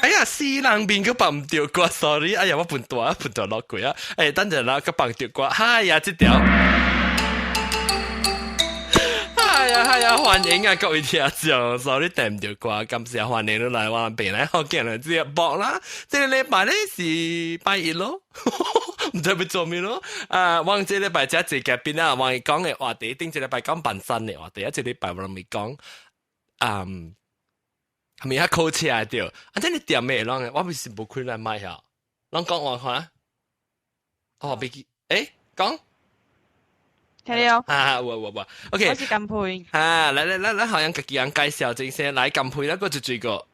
哎呀，死人面佢放毋著歌，sorry，哎呀，我笨大笨大落過啊！哎，等陣啦，佢放著歌，哎呀，這條。哎呀哎呀，歡迎啊各位聽眾，sorry 訂毋著歌，感謝歡迎你來我邊來，好見啦，這播啦，這個禮拜咧是拜一咯，毋知欲做咩咯？啊，我這禮拜遮濟嘉賓啊，我講的話題，頂一禮拜講辦山的話題，啊，這禮拜我未講，嗯，係咪較考車對？啊，這你點咩攏？我不是無開來麥嚇，攏講話看，哦，別記，欸，講。聽了。啊，我我我，OK。我是金佩。啊，來來來來，好像家己人介紹正先，來金佩那個就這個。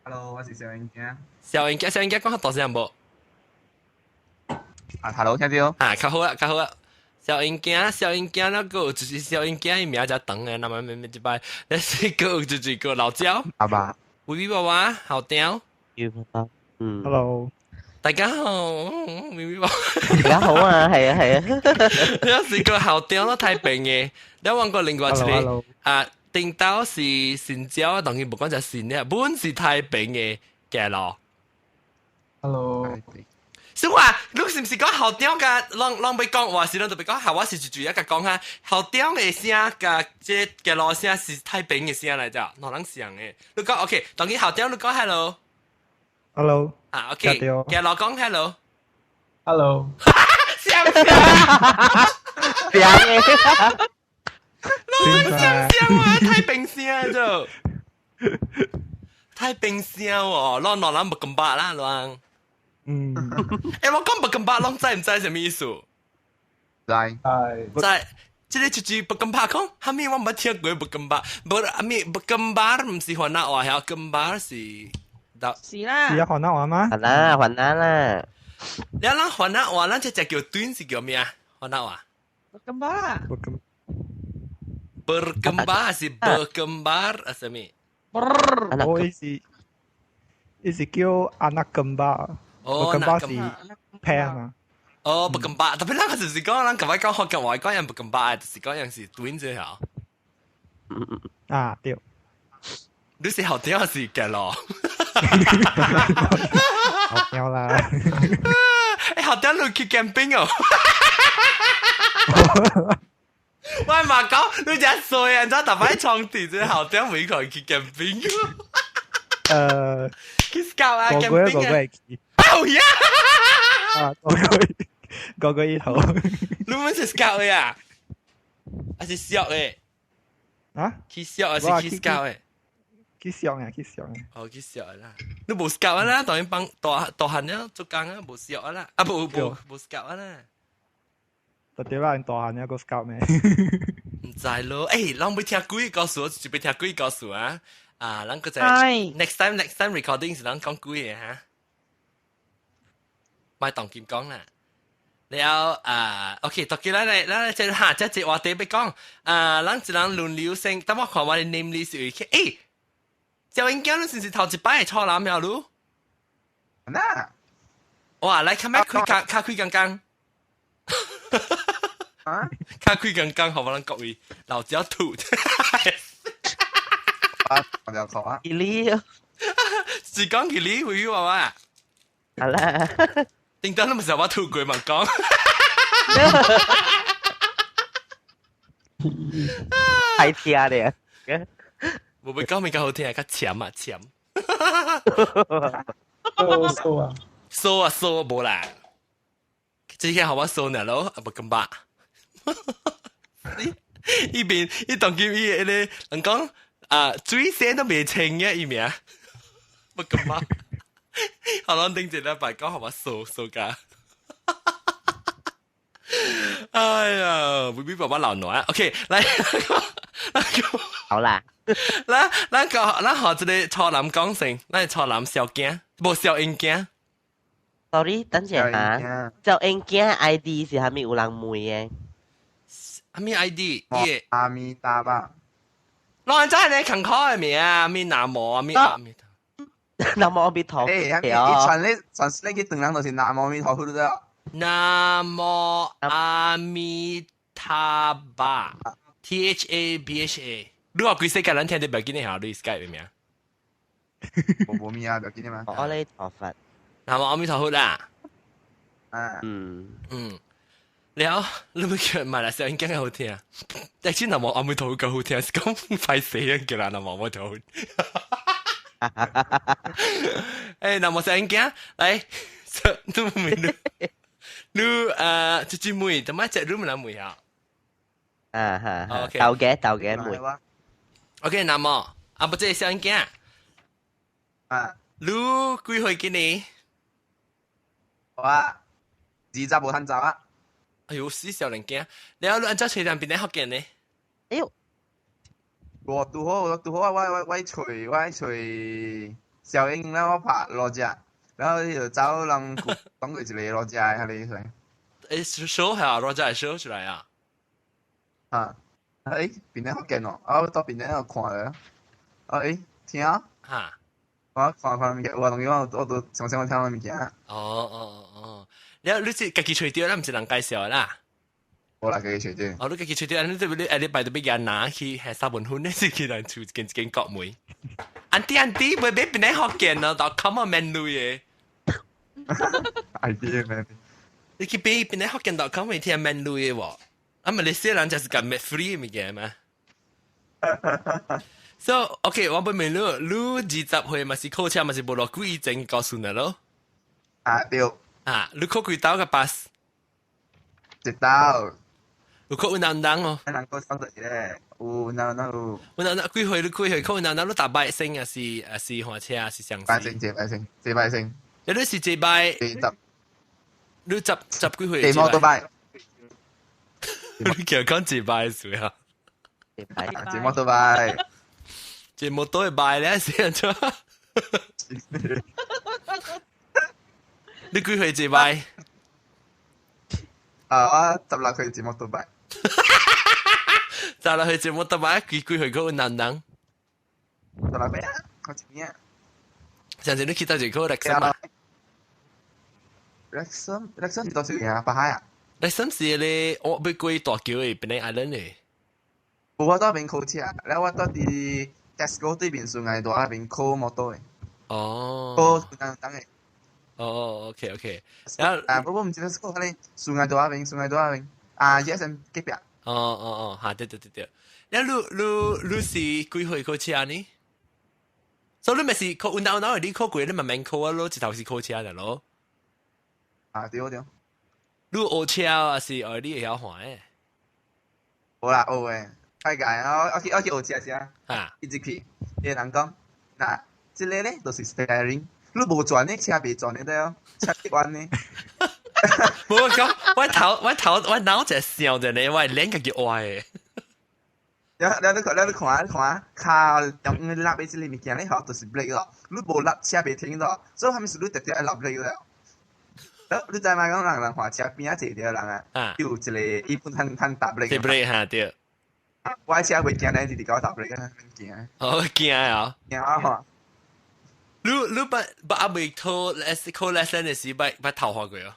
Hello，我是小英姐。小英姐，小英姐講較大聲無？啊，hello，聽到？啊，較好啦，較好啦。小英姐，小英姐那個就是小英姐，伊名較長的，那麼咩咩一擺，那是個就是個老焦。阿爸。微微娃娃，好屌。嗯。 Hello。大家好，微微娃。大家好啊，係啊係啊。你是個校長咯，太平嘅。你揾過另外一個啊，頂到是新椒，當然不講就新嘅，本是太平嘅嘅咯。 Hello。小華，你是毋是講校長佮攏攏欲講話時，攏特別講，我是就一個講下校長的聲佮這嘅路聲是太平的聲來著，兩人像的。你講 OK，當然校長你講 hello。 Hello。啊 OK，嘅路講 hello。 Hello。像像。像嘅。攏像像啊，太平聲就。太平聲哦，攏兩人無咁白啦，攏。嗯。欸，我講 berkembar 攏知毋知啥物意思？知。知。這個就是 berkembar 講，啥物我毋捌聽過 berkembar，無啥物 berkembar 毋是番仔話，係 kembar 是。是啦。是啊，番仔話嗎？番仔，番仔啦。你咱番仔話，咱這隻叫短是叫咩啊？番仔話。 Berkembar。 Berkembar 是 berkembar 啊？啥物？我意思，意思叫 anak kembar。哦，kembar 是 pair 嘛？哦，berkembar，特別咱個就是講，咱舊擺講福建話講人 berkembar，就是講人是短啫嚇。啊，對。你是學點還是嘅咯？學點啦。欸，學點你去 camping 哦？我嘛講，你真衰啊！你知特擺床地這學點會去 camping？去 scout 啊，camping 啊。個月去。哦呀！啊，個月個個月頭。你們是 scout 的啊？還是小的？啊？去小還是去 scout 的？去上啊，去上啊。哦，去上啦。你無 scout 啦，當然幫大大漢了做工啊，無小啦。啊，無無無 scout 啦。特別啦，大漢了個 scout 咩？毋知咯。欸，咱欲聽鬼故事，就欲聽鬼故事啊！啊，咱個在 next time next time recording 是咱講鬼的哈。莫當金講啦。了啊，OK，特別咱來咱來這哈，這這話題欲講啊，咱一人輪流先，等我看我的 name list 有去，欸。小英驚你是毋是頭一擺會錯男了嚕？那哇，來較咩開較較開剛剛，啊，較開剛剛，好，我咱各位老焦吐。啊，我就錯啊。伊哩，是講伊哩會話嘛？好啦，頂當你毋是我吐過嘛講。太聽咧。無欲講比較好聽，較攕啊攕。數數啊，數啊數無啦，這下予我數呢咯，啊無咁吧。伊邊伊當今伊個人講啊，水線都未清嘅伊名，無咁吧。好咱頂一禮拜講予我數數甲。哎呀，微微爸爸老暖，OK，來，好啦。咱咱個咱學這個初男講先，咱初男小驚，無小英驚。 Sorry，等陣嚇。小英驚 ID 是啥物有人問的？啥物 ID？阿彌達吧。老人家你近考的名啊，咩南無阿彌阿彌陀。南無阿彌陀。欸，伊傳咧傳咧去唐人就是南無阿彌陀佛了。南無阿彌陀佛，THABHA。你話規世界人聽得袂記得下你 Skype 的名？無無物啊，就見嘛。阿彌陀佛。南無阿彌陀佛啦。啊。嗯。了，你咪叫馬來西亞應該好聽，但係南無阿彌陀佛夠好聽，是講歹勢啊，叫人南無阿彌陀佛。誒，南無小英驚，來，你問你，你這隻妹，點解隻你問人妹啊？啊哈，OK，豆嘅豆嘅妹。 OK，南無啊，不這小英驚，啊，你幾歲今年？我二十無趁走啊。哎呦，死少年驚！你啊，你按照車站邊咧福建呢？哎呦，我拄好，我拄好，我我揣小英啦，我拍落只，然後就走人講過一個落只，係你說。誒，收下落只收出來啊！啊，誒，邊咧福建哦，啊，我到邊咧看了，啊，誒，聽啊，哈，我看看物件，我東西我我都常常我聽物件。哦哦哦哦。你你是家己揣著，咱毋是人介紹啦。我來家己揣著。哦，你家己揣著，你你下禮拜就欲拿去下三文粉，你是去人厝一間一間國門。Auntie auntie，袂買邊咧福建咯，就 come on 免鐳的。 idea 咩？你去買邊咧福建就 come 聽免鐳的喎。啊，馬來西亞人就是共買 free 物件嘛。So OK，我欲問你，你20歲嘛是考車嘛是無偌久以前告訴你咯？啊對。啊！你考幾道個 pass？一道。有考有難難哦。難過上得咧，有難難有。有難難幾歲？你幾歲考有難難？你逐擺先還是還是換車還是相擺先，這擺先，這擺先。你是這擺？十。你十十幾歲？這摩托擺。你叫講這擺是啊？這擺。這摩托擺。這摩托擺咧，是安怎？你幾歲這擺？啊，我16歲坐摩托擺。 16歲坐摩托擺，幾幾歲考難難？ 16歲啊，我知影。上次你去到一個 Wrexham 啊？Wrexham，Wrexham 是多少年啊？北海啊？Wrexham 是咧，我欲過大橋的邊個 island 的。無，我到邊考車，然後我到佇 Tesco 對面順藝大邊考摩托的。哦。考難難的。哦，OK OK，然後啊，不過唔知得嗰個順藝大邊，順藝大邊，啊，一聲隔壁。哦哦哦，嚇，對對對對。你你你是幾歲考車呢？所以你咪是考運動腦，你考過，你慢慢考啊咯，一頭是考車的咯。啊，對對。你學車還是愛你會曉換的？無啦，學的，快解啊！我去學車先。啊。一直去，伊人講，嗱，這個咧就是 steering。你無轉呢，車袂轉的對哦，車彎呢。無我講，我頭我頭我腦就想著呢，我臉家己歪的。了了，你看，了你看，你看，卡用你拉的這個物件咧，吼，就是 brake 咯。你無拉車袂停咯，所以啥物事你直接愛拉 brake 了。了，你知嘛？講人人駛車邊仔坐著人啊，有一個伊本通通踏 brake。踏 brake 哈對。我車袂驚咧，直直共我踏 brake 啊，驚。哦，驚啊！驚啊！你你捌捌阿未考 S 考 lesson 的時，捌捌頭髮過哦？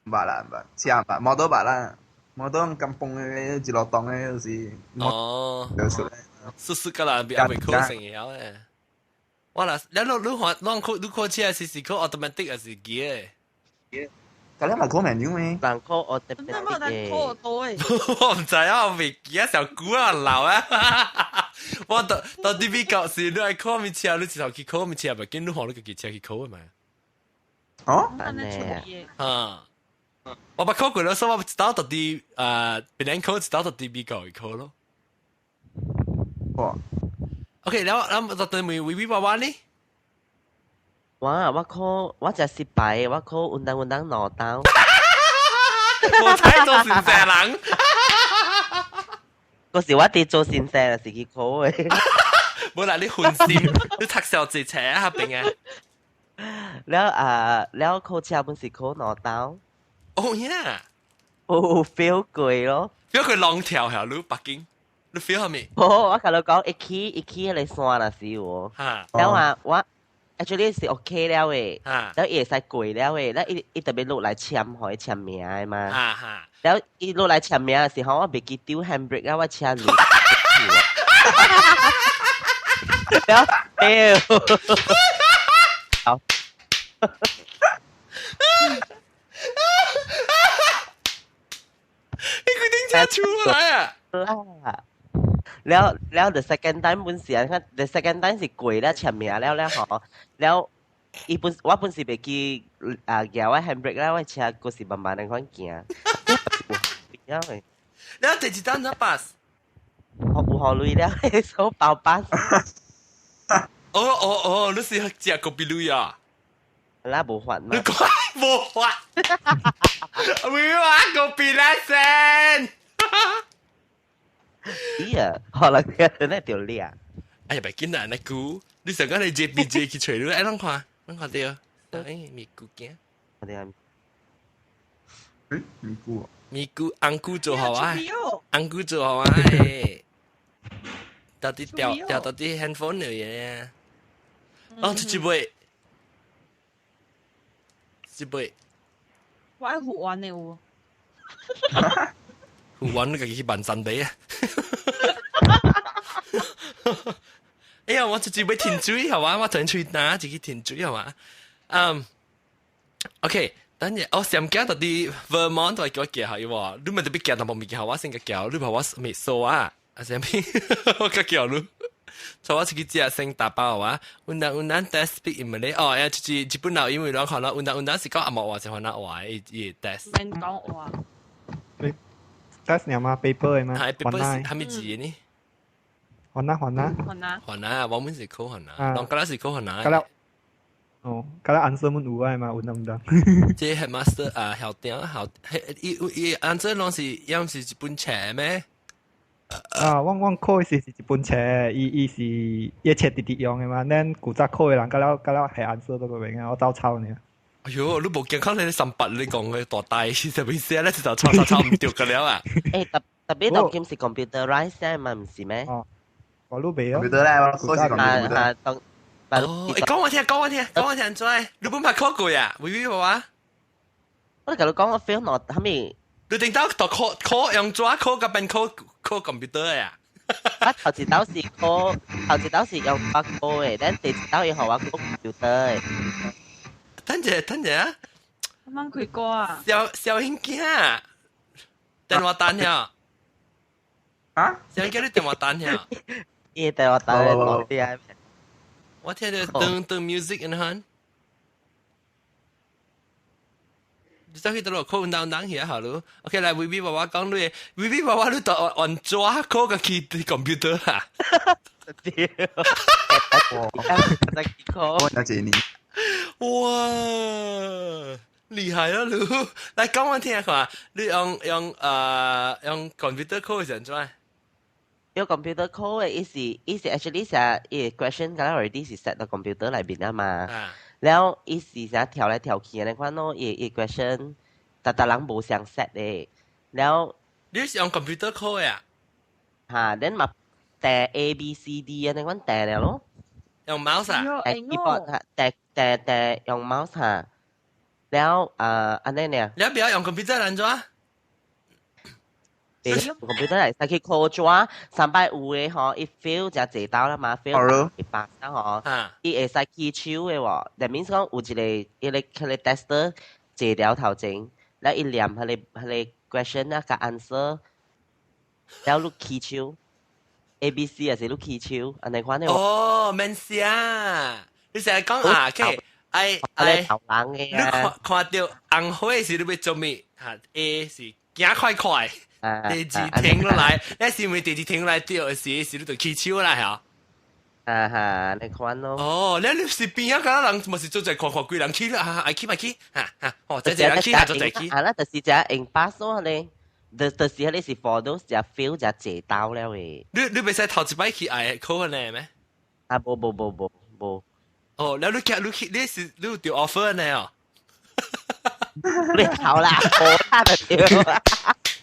捌啦捌，車捌，摩托捌啦，摩托甘榜的一路動的，就是。哦。就出來。濕濕個啦，比阿未考成會曉的。我啦，你你你看，你考你考車是是考 automatic 還是機的？咁你咪考 manual 咩？人考 automatic 那麼人考多誒。我唔知啊，我未記啊，小古啊老啊。我到到底比較是你愛考咩車，你一頭去考咩車，咪見你換你家己車去考的嘛？哦？啊！我捌考過咯，所以我知道到底啊，別人考知道到底比較會考咯。哇！OK，然後然後到底咪微微娃娃呢？我我考我就失敗，我考運動運動兩道。我猜做先生人。嗰時我佇做先生是去考的。無啦，你分心，你讀小濟冊啊，邊啊？了啊，了考車本是考兩道。哦呀！哦，fail 過咯。 fail 過浪跳下，你北京，你 fail 啥物？哦，我共你講，一起一起迄個山若是有。哈。了啊，我 actually 是 OK 了的。哈。了伊會使過了的，了伊伊特別落來簽予伊簽名的嘛。哈哈。了伊落來簽名的時候，我袂記丟 handbrake 啊，我車落。了屌，好。你決定車出來啊？啦。了了，the second time 本時啊，the second time 是過了前面了了嗬，了伊本我本是袂記啊，舉我 handbrake 啦，我車閣是慢慢的款行。了誒，了第一單怎 pass？有予鐳了，手包 pass。哦哦哦，你是食個比鐳啊？啦，無法嘛。你講無法？We want 個比 lesson。咦啊，可能佢那條掠。哎呀，別緊啦，那估你想講你 JPJ 去揣你，哎，攏看，攏看著，哎，咪咕驚。我哋誒，咪咕。咪咕，紅菇做好啊，紅菇做好啊，到底掉掉到底 handphone 嚟嘅。哦，這一杯，這杯。我愛胡玩的有。胡玩你家己去辦三杯啊！哎呀，我這一杯停水好嘛？我等吹打自己停水好嘛？嗯，OK，等陣我上驚到啲 Vermont 都係叫我寄下喎，你咪特別寄淡薄物件，我先個寄，你怕我未數啊？啊，啥物？我較叫你。所以我出去食先打包啊，undang-undang test speak in Malay 哦，誒，就是日本佬因為攏看到 undang-undang 是講紅毛話是番仔話，伊伊 test。免講話。 test 爾嘛 paper 的嘛？係 paper 是蝦米字呢？番仔番仔。番仔。番仔，我們是考番仔，人家是考番仔。咁了，哦，咁了 answer 們有愛嘛？undang-undang。這 headmaster 啊，校長校，伊伊 answer 攏是要是一本冊咩？啊，我考的時是一本冊，伊伊是伊冊直直用的嘛，咱古早考的人，到了到了係 answer 都個明啊，我照抄呢。哎喲，你無健康你三八你講嘅大大是咩意思啊？你就抄抄抄毋著個了啊！誒，特特別當今是 computerize 嘛，毋是咩？哦，我都未啊。 computer 咧，我考是 computer。啊，當哦，欸，講我聽，講我聽，講我聽，怎？你本捌考過呀？微微無啊？我共你講，我 fail 兩，啥物？你頂到讀考考用紙考佮變考考 computer 呀？我頭一道是考，頭一道是用筆考的，但第二道伊予我考 computer 的。等者，等者啊！啱啱開歌啊！小小英囝，電話單呀？啊？小英囝你電話單呀？伊電話單落啲啊！我聽著噔噔 music 因款。你走去佗落考當當去啊，好咯。OK，來微微娃娃講你，微微娃娃你都按紙考個去 computer 啊？對。我那一年。哇，厲害啊你！來講我聽下，你用用呃用 computer 考是按怎？用 computer 考的，伊是伊是 actually 是伊 question 敢 already 是 set 到 computer 內面啊嘛。了伊是啥跳來跳去按呢款咯，伊伊 question 逐逐人無相 set 的。了你是用 computer 考的啊？嚇，恁嘛掟 A B C D 按呢款掟了咯。用 mouse 啊？掟 keyboard 嚇，掟掟掟用 mouse 嚇。了呃按呢爾。你不要用 computer 按怎？ computer 會使去考紙，三擺有的吼，伊 fail 誠濟道啦嘛，fail 一百啦吼，伊會使起手的喎。that means 講有一個一個彼個 tester 坐了頭前，了伊念彼個彼個 question 啊，佮 answer，了你起手 A、B、C 還是你起手，按呢款的。哦，免寫，你成日講啊，OK，愛愛，頭人的你看看著紅火時你欲做咩？哈，A 是行快快。第二停落來，你是因為第二停落來對時，時你就起手啦，嚇。啊哈，你看咯。哦，你你是邊啊？敢人毋是做在看看幾人起啊？愛起咪起，哈哈，哦，這這人起，做在起。啊，那就是只用 pass 咯咧，就就是彼是 for those 只 fail 只濟刀了的。你你袂使頭一擺去愛考呢咩？啊，無無無無無。哦，了你去你去你是你有著 offer 呢哦？你頭啦，無啦就對。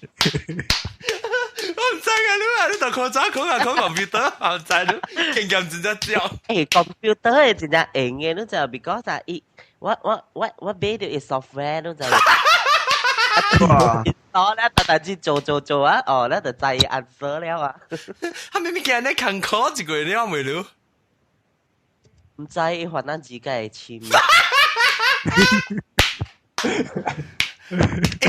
我毋知啊，你啊，你讀考紙考啊考 computer，我毋知你經驗真正少。欸，computer 的真正用的，你知 because 啊，伊我我我我買著伊 software，你知。哦，咧特特只做做做啊，哦，咧就知 answer 了啊。他明明見你艱苦一個了未了？毋知伊還咱自己會簽。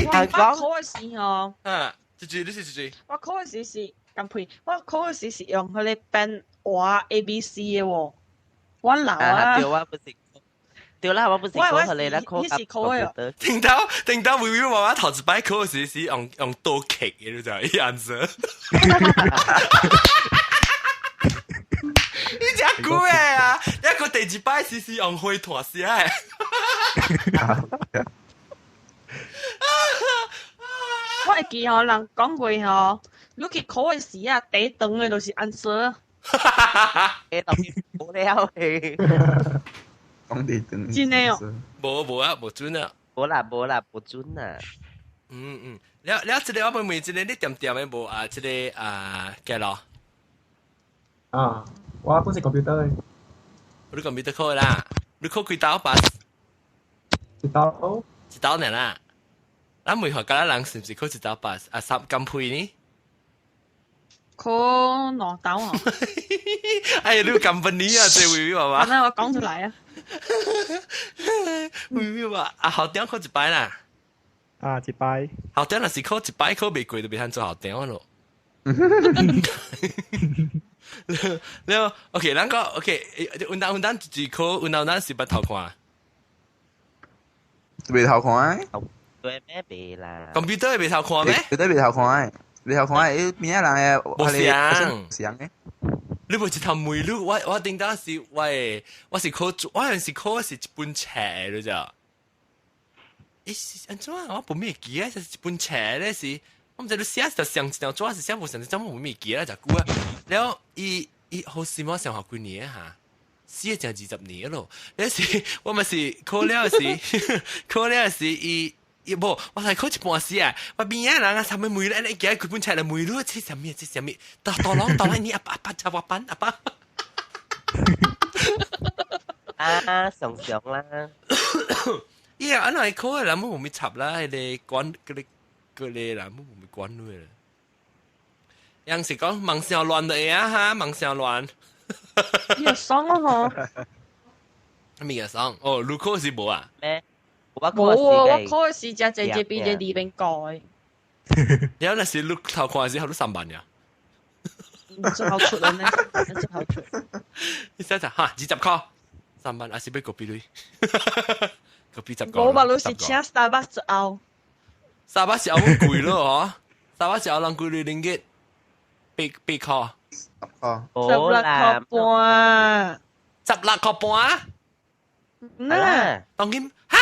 我考嘅時候，啊，這句你是這句。我考嘅時是咁配，我考嘅時是用佢哋變畫 A B C 嘅喎。我老啊。對，我不是。對啦，我不是考佢哋啦，考嘅。聽到聽到，微微媽媽頭一擺考時是用刀切嘅，就係顏色。你真久嘅啊！一個第二擺是用灰團寫嘅。我會記吼，人講過吼，你去考嘅時啊，第一長嘅就是 answer。欸，特別無了嘅。講地長。真的哦。無無啊，無準啊。無啦無啦，無準啊。嗯嗯，了了，這個我問問，這個你點點的無啊？這個啊，幾咯？啊，我本是 computer 的。你 computer 考啦？你考幾道 pass？一道。一道爾啦。咱問下，敢若人是毋是考一道 pass？啊，三金配呢？考兩道哦。哎呀，你咁笨呢啊！這位媽媽。那我講出來啊。微微話啊，校長考一擺啦。啊，一擺。校長若是考一擺考袂過，就袂通做校長咯。了，OK，咱講 OK，運動運動一考，運動咱是捌頭看。袂頭看。對咩袂啦？computer 袂頭看咩？絕對袂頭看，袂頭看，伊邊仔人的無相，相的。你無一頭梅露，我頂當時我我是考，我陣時考是一本冊你知？欸，是按怎啊？我無咩記啊，是一本冊咧是，我毋知你寫就上一張紙是寫無上一張，我無咩記啊，真久啊。了伊伊好時我上學幾年啊？死了成20年咯。那時我嘛是考了時，考了時伊。伊無，我才考一半時啊！我邊仔人啊，啥物問咧？你今日開本冊來問你，這啥物？這啥物？大大攏大攏你阿爸阿爸查我班阿爸。啊，常常啦。伊啊，按怎考的人無咪插啦，彼個管，嗰個嗰個人無咪管你啦。人是講網上亂的啊哈，網上亂。你有爽啊吼？咩個爽？哦，你考是無啊？咩？無啊！我考的時才濟濟比這裡面高的。你那是你頭看時，好多3萬呀。最好出了呢，最好出。你想想哈，20塊，3萬，還是欲咖啡鐳？咖啡10塊。無吧，你是請 Starbucks 後。 Starbucks 後貴咯，嗬？Starbucks 後人貴鐳零幾，8塊。哦。 16塊半。 16塊半。嗱。當今哈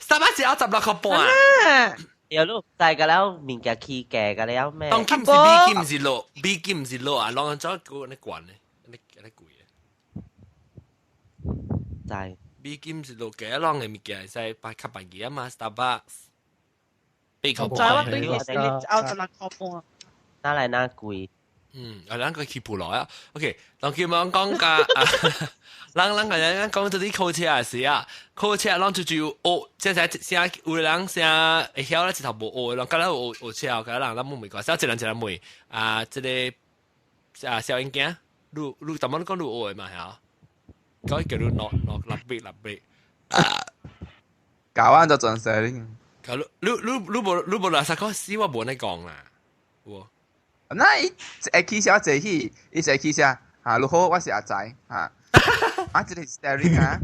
？Starbucks 後16塊半。有咯，大個了，物件起價個了咩？當今是美金是落，美金是落啊，攏怎個按呢懸呢？按呢按呢貴咧？知。美金是落價，攏的物件會使擺較便宜啊嘛，Starbucks。8塊半。知我對佢是後16塊半。哪來哪貴？嗯，啊，咱個起步來啊。OK，當今我講甲，人人個人講到啲考車的時啊，考車攏就學，即係寫有人寫會曉咧，一頭無學，人敢若學學車，敢若人咱冇問過，寫一人一人問啊，這個啊小英驚，你你淡薄你講你學的嘛嚇，講叫你攞攞六筆六筆，教完就準時。教你你你你無你無垃圾講死我無呢講啦，有。那伊會起車坐去，伊坐起車，啊，你好，我是阿仔，啊，啊，這個是 steering 啊，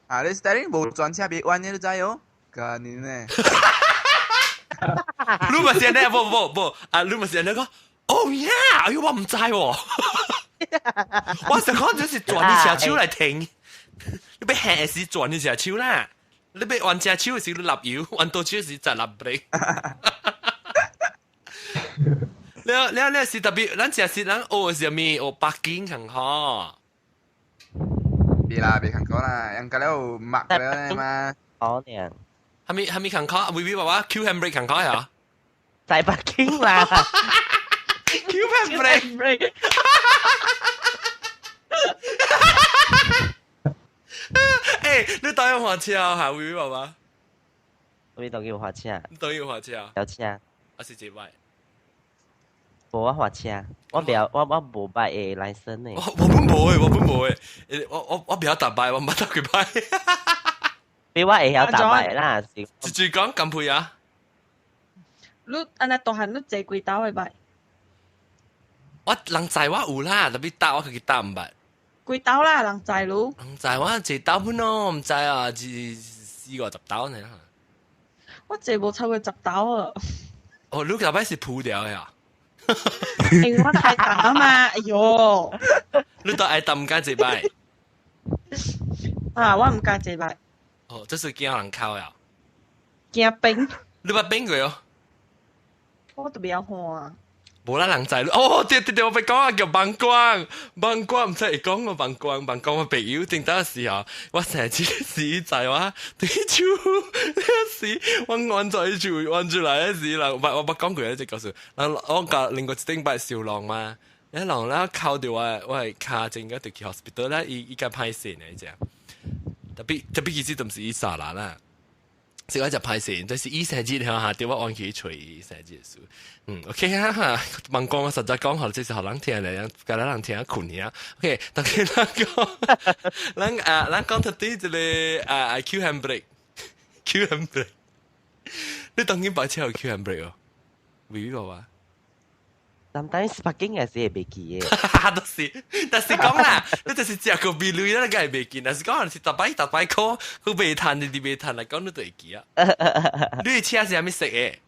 啊，你 steering 無轉車別彎，你都知哦，幹你呢？你嘛是按呢？無無無，啊，你嘛是按呢講？Oh yeah！哎喲，我毋知喎，我想講就是轉你車手來停，你欲行時轉你車手啦，你欲彎車手時你立油，彎倒手時再立 brake。了了了是特別，咱誠是咱學啥物學北京坎坷。別啦，別坎坷啦，人家了抹了嘛。好呢。蝦米蝦米坎坷？微微爸爸 Q handbrake 坎坷呀？在北京啦。 Q handbrake。欸，你當用滑車哈？微微爸爸。我當用滑車。你當用滑車？有車。啊是幾擺？無我駛車，我袂我無捌的 license 呢。我本無的，我本無的，我袂曉踏擺，我毋捌踏過擺。比我會曉踏擺啦。直直講咁配啊！你按呢大漢你坐幾兜的擺？我人載我有啦，特別搭我家己搭毋捌。幾兜啦，人載你？人載我坐兜本咯，毋知啊，是四五十兜呢。我坐無超過十兜啊。哦，你逐擺是鋪掉的啊？因為我太重啊嘛，哎喲！你都愛擔敢坐擺？啊，我毋敢坐擺。哦，這是驚人哭呀？驚變。你捌變過哦？我都袂曉看。無啦人載哦，對對對，我欲講啊，叫網光，網光毋知會講個網光，網光我朋友頂當時候，我成日時載我對手，那時我按在厝按出來時，人我捌講過一隻故事，人我甲另外一頂擺受浪嘛，一浪咧靠著我的跤前個就去 hospital 咧，伊伊較歹勢呢只，特別特別其實都毋是伊殺人啦。這個就歹勢，就是伊生日下對我按去揣伊生日事。嗯，OK 哈哈，問講我實在講好，這是予人聽咧，共人聽困去啊。OK，但是咱講，咱啊，咱講到底這個啊，Q handbrake，Q handbrake，你當今擺車有 Q handbrake 哦？會無啊？ Sometimes parking 也是會袂記的。都是，但是講啦，你就是食個味類，你梗係袂記。但是講是逐擺逐擺考，佢袂趁，你袂趁來講，你就會記啊。你的車是啥物色的？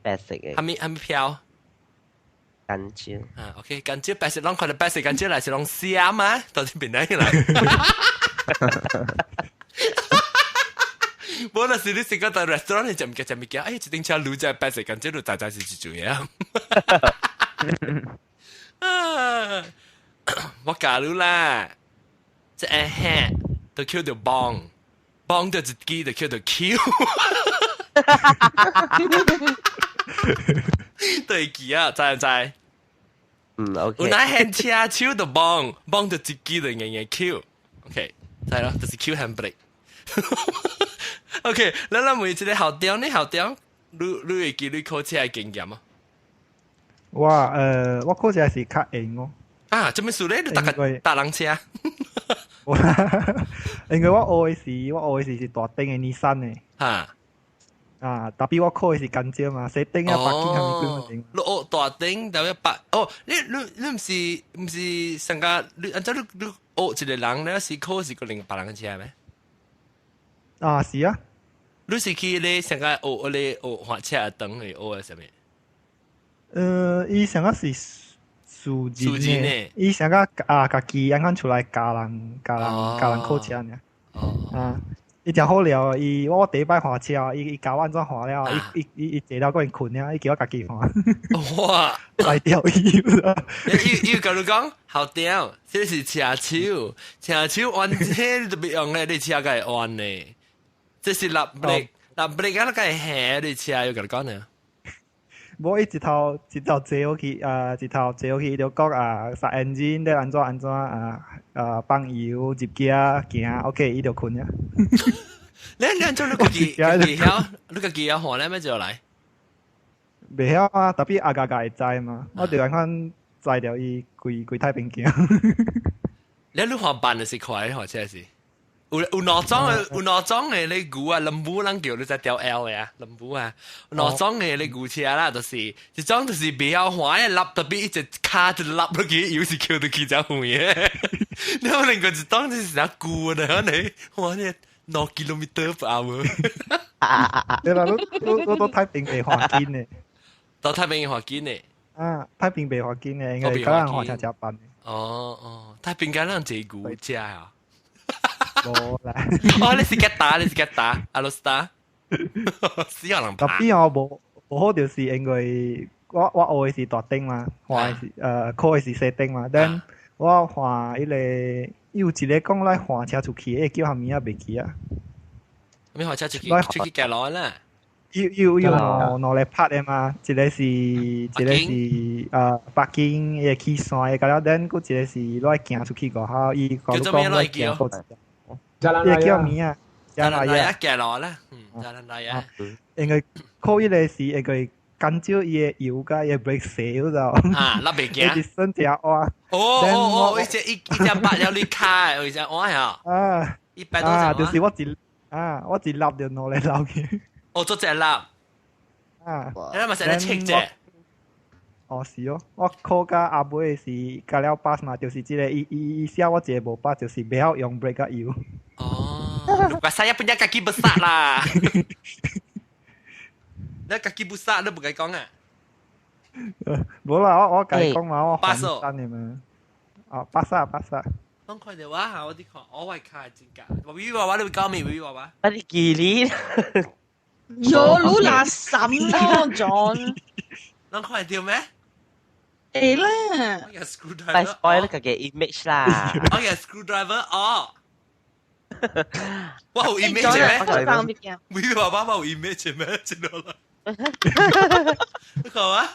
白色的。啥物啥物標？香蕉。啊，OK，香蕉白色，攏看著白色香蕉來是攏閃啊，到底邊哪來？無那是你食個到 restaurant 你食物件食物件，哎，一頂車滷只白色香蕉，你知知是一種嘢。啊！我教你啦，這個 hand 就叫做幫，幫到一支就叫做 Q。對記啊，知唔知？嗯，OK。有那牽車手就幫，幫到一支就硬硬 Q。OK，知咯，就是 Q handbrake。OK，咱咱問一個校長，你校長，你會記你考車的經驗嗎？我我考車是較閒哦。啊，做咩事咧？你搭個搭人車？因為我學的時，我學的時是大頂的 Nissan 的。哈。啊，特別我考的是甘蕉嘛，細頂啊，北京係咪幾頂？你學大頂，特別白哦，你毋是上個你按照你學一個人，你是考是個另別人的車咩？啊，是啊。你是去咧上個學咧學駛車等去學的啥物？伊上個是私人的，伊上個啊家己按款出來教人教人教人考車爾。哦。啊。伊誠好料，伊我第一擺駛車，伊伊教我按怎駛了，伊伊伊伊坐了閣用睏了，伊叫我家己駛。哇！來掉伊啦！伊伊共你講，校長，這是車手，車手彎車你都別用咧，你車該會彎呢。這是立 brake，立 brake 啊，該會下你車，又共你講呢。無伊一頭一頭坐落去，啊，一頭坐落去，伊就講啊，剎 engine 咧按怎按怎啊啊放油入機行，OK，伊就睏啊。你按怎你家己家己曉，你家己曉換咧咩就來？袂曉啊，特別阿家家會知嘛，我就按款載著伊規規太平行。你換慢還是快？或者是？有有兩種的，有兩種的你牛啊，lembu 人叫你在調 L 的啊，lembu 啊，兩種的你牛車啦，就是一種就是袂曉駛的，立特別一隻跤就立落去，又是抾落去真遠的。你有另外一種就是啥舊的，你哇你兩 kilometer per hour。對啦，你你你到太平袂駛緊的。到太平駛緊的。啊，太平袂駛緊的，應該可能駛車誠慢的。哦哦，太平敢人坐牛車啊？無啦。哦，你是 kereta，你是 kereta，阿羅斯達。死人特別我無無好，就是因為我我學的是大頂嘛，換的是考的是細頂嘛，但我換彼個有一個講來換車出去，彼個叫啥物啊？袂記啊。咩換車出去？出去行路啦。有有有兩兩個拍的嘛，一個是一個是北京伊個去山的，甲了等閣一個是來行出去外口，伊講講來行過一個，伊個叫物啊？ Jalan Raya 行路啦，嗯，Jalan Raya。因為考彼個是因為感覺伊的油佮伊的 brake 死咗。啊，搦袂行。伊身只哇。哦哦哦，伊只伊伊只拔了你卡，伊只哇呀。啊。一百多啊，就是我一啊，我一粒就攞嚟流去。哦，做隻粒。啊。你咪成日切啫。哦，是哦，我考到阿尾是加了 pass 嘛，就是這個伊伊伊寫我一個無 pass，就是袂曉用 brake 佮油。哦，saya punya kaki besar 啦。你 kaki besar 你唔該講啊？無啦，我我共伊講嘛，我還單的嘛。哦，pass 啊 pass 啊。攏看著我嚇，我啲看，我會卡真假。我威娃娃你會講咩？威娃娃？啊，你記你？有你垃圾咯，John。攏看著咩？會啦。我有 screwdriver。快 spoil 你家己 image 啦。我有 screwdriver 哦。我有 image 咩？威娃娃我有 image 咩？知道啦。你看啊？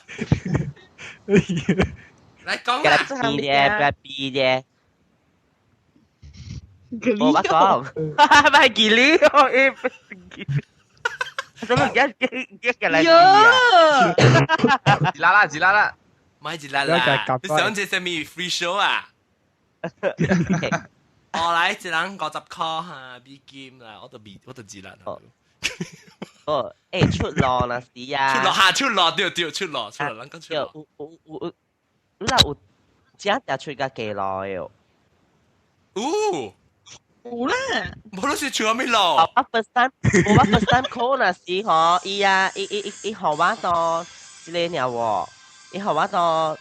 來講啦。 B 啫，B 啫。我捌講，唔係記你，誒，怎麼一一個來？喲！一啦啦，一啦啦，咪一啦啦，你想這什麼 free show 啊？我來一人50箍哈，美金啦，我都美，我都知啦。哦，誒，出路啦，是啊。出路哈，出路對對，出路出路，咱講出路。有有有，你若有遮條出較幾耐哦？有。有啦。無你是出啥物路？我 first time，我 first time call 那時吼，伊啊，伊伊伊伊予我到這個爾喎，伊予我到。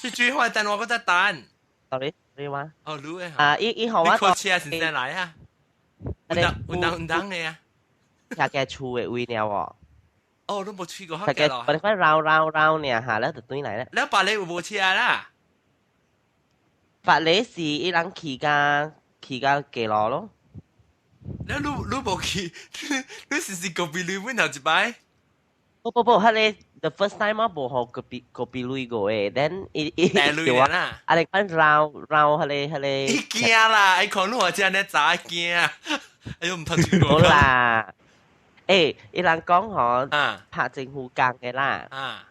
是最後等我閣再等。 Sorry，你話？哦，你的。啊，伊伊予我。你考車是先來啊？有當有當有當的啊？徛個厝的位爾喎。哦，你無去過客家路。我哋快繞繞繞爾下咧就轉來啦。你百里有無車啦？百里是伊人去甲去甲基路咯。你你你無去，你是是 copy 鐳阮頭一擺？不不不，彼個 the first time 我無予 copy copy 鐳過的，then 伊伊帶鐳啦。啊，你看繞繞彼個彼個。伊驚啦，伊看你話這呢早驚，哎呦毋通去過。無啦，欸，伊人講吼，拍政府工的啦。啊。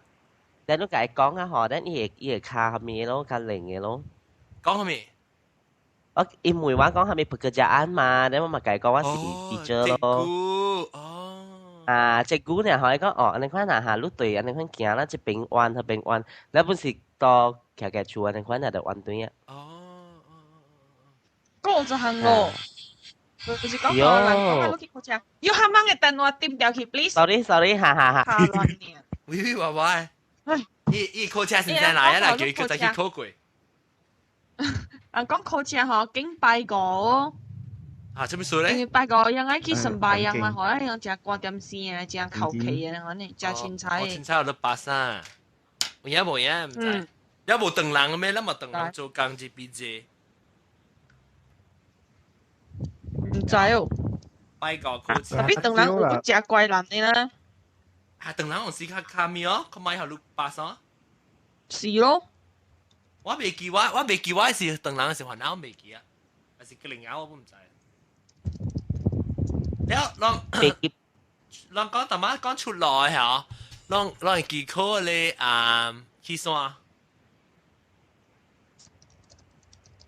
等你共伊講啊吼，等伊會伊會卡啥物咯，較靈的咯。講啥物？我伊問我講啥物 pekerjaan 嘛，等我嘛共伊講我是 teacher 咯。哦。啊，這久呢，予伊講哦，按呢款若哈，你對按呢款行啦，這邊彎彼邊彎，你本是到徛個厝按呢款，就彎對啊。哦。講這項咯，就是講個人講你去考車，有喊人的電話點掉去，please。 Sorry sorry，哈哈哈。卡亂呢。喂喂喂喂，伊伊考車先生來啊啦，叫伊再去考過。人講考車吼，緊拜五。啊，這麼說咧？因為拜五人愛去崇拜人嘛，吼，人食關點生啊，食求其的，反正食凊彩的。凊彩有得巴沙，有影無影？毋知。也無唐人咩？咱嘛唐人做工這邊濟。毋知哦。拜五考車。特別唐人有不食怪人的啦。啊，唐人有時較較咩哦？較買予你巴沙。是咯。我袂記我，我袂記我是唐人是番仔，我袂記啊，還是吉林仔我毋知。了，攏攏講淡仔講出來嚇，攏攏會記考咧啊，去山。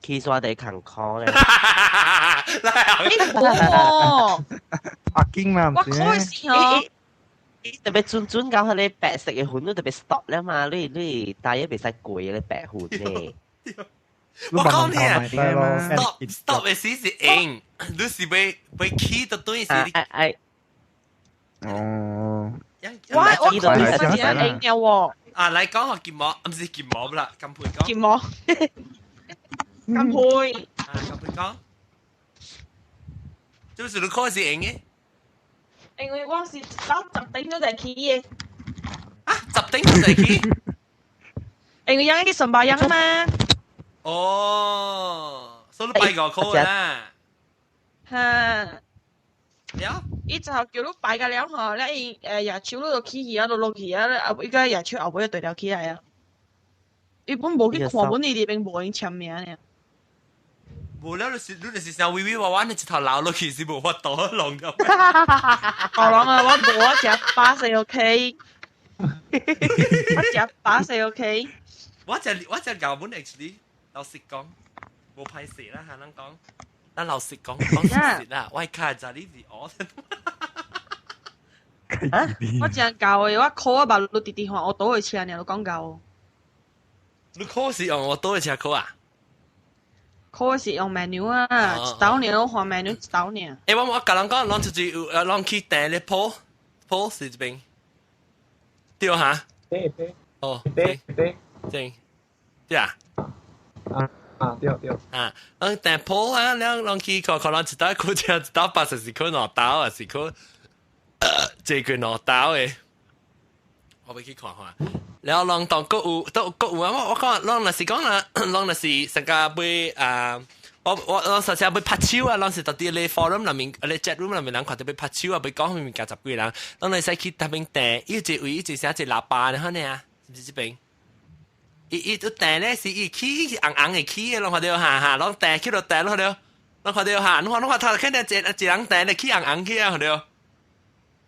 去山得艱苦咧。你無喎。阿經嘛，我考的時候。特別準準到彼个白色的雲，你特別 stop 了嘛？你你大約袂使過彼白雲呢。我講你啊，stop stop 的時是用，你是欲欲起到對是你。哎哎。哦。我我考的時用了喎。啊，來講學結膜，毋是結膜啦，金佩講。結膜。金佩。啊，金佩講。就是你考是用的。因為我是到10點才起的。啊，10點才起？因為人去崇拜人嘛。哦，所以拜五箍啦。哈。了。伊就叫你拜個了吼，了伊夜手你就起去啊，就落去啊，後伊個夜手後尾就對了起來啊。伊本無去看本，伊佇邊無閒簽名爾。無了，你是你就是想微微娃娃，你一頭流落去是無法度弄掉。哦，人啊，我無我食巴士 OK。我食飽勢 OK。我食舊本 actually 老實講，無歹勢啦，嚇人講。咱老實講，講實實啦，我卡就你是我。啊？我真舊的，我考我目你直直看我倒的車，爾你講舊。你考是用我倒的車考啊？考是用 manual 啊，一道爾，我換 manual 一道爾。欸，我共人講，攏就是有攏去訂咧鋪鋪是這邊，對哈？對對。哦，對對。對，對啊。啊啊對對。啊，咱訂鋪啊，了攏去看可能一道考車一道八十是考兩道，還是考這個兩道的？我欲去看看。然後攏當閣有都閣有啊！我講，攏若是講啦，攏若是成個欲啊，我實際欲拍手啊，攏是到佇咧 forum 內面，咧 chat room 內面人看到欲拍手啊，欲講物件十幾人，攏會使去那邊訂，伊一位一寫一喇叭的，可能啊，是毋是這邊？伊都訂咧是伊起紅紅的起的，攏看著哈哈，攏訂去就訂，攏看著，攏看著哈，你看你看頭看到一一人訂咧起紅紅去啊，看著。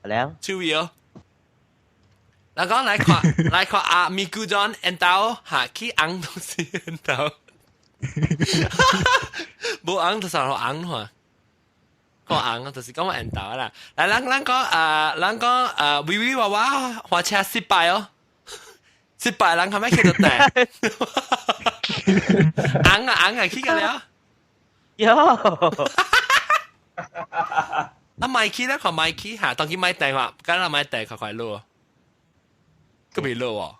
了。注意哦。人講來看來看阿咪姑 John 緣投哈起紅都是緣投，無紅就是紅看，看紅就是講我緣投啦。來，咱講啊，咱講啊，微微娃娃花車失敗哦，失敗人係咪去到訂？紅啊紅啊起個了。喲。啊，買起咧，看買起嚇，當佢買訂話，梗係買訂快快落。閣未落哦，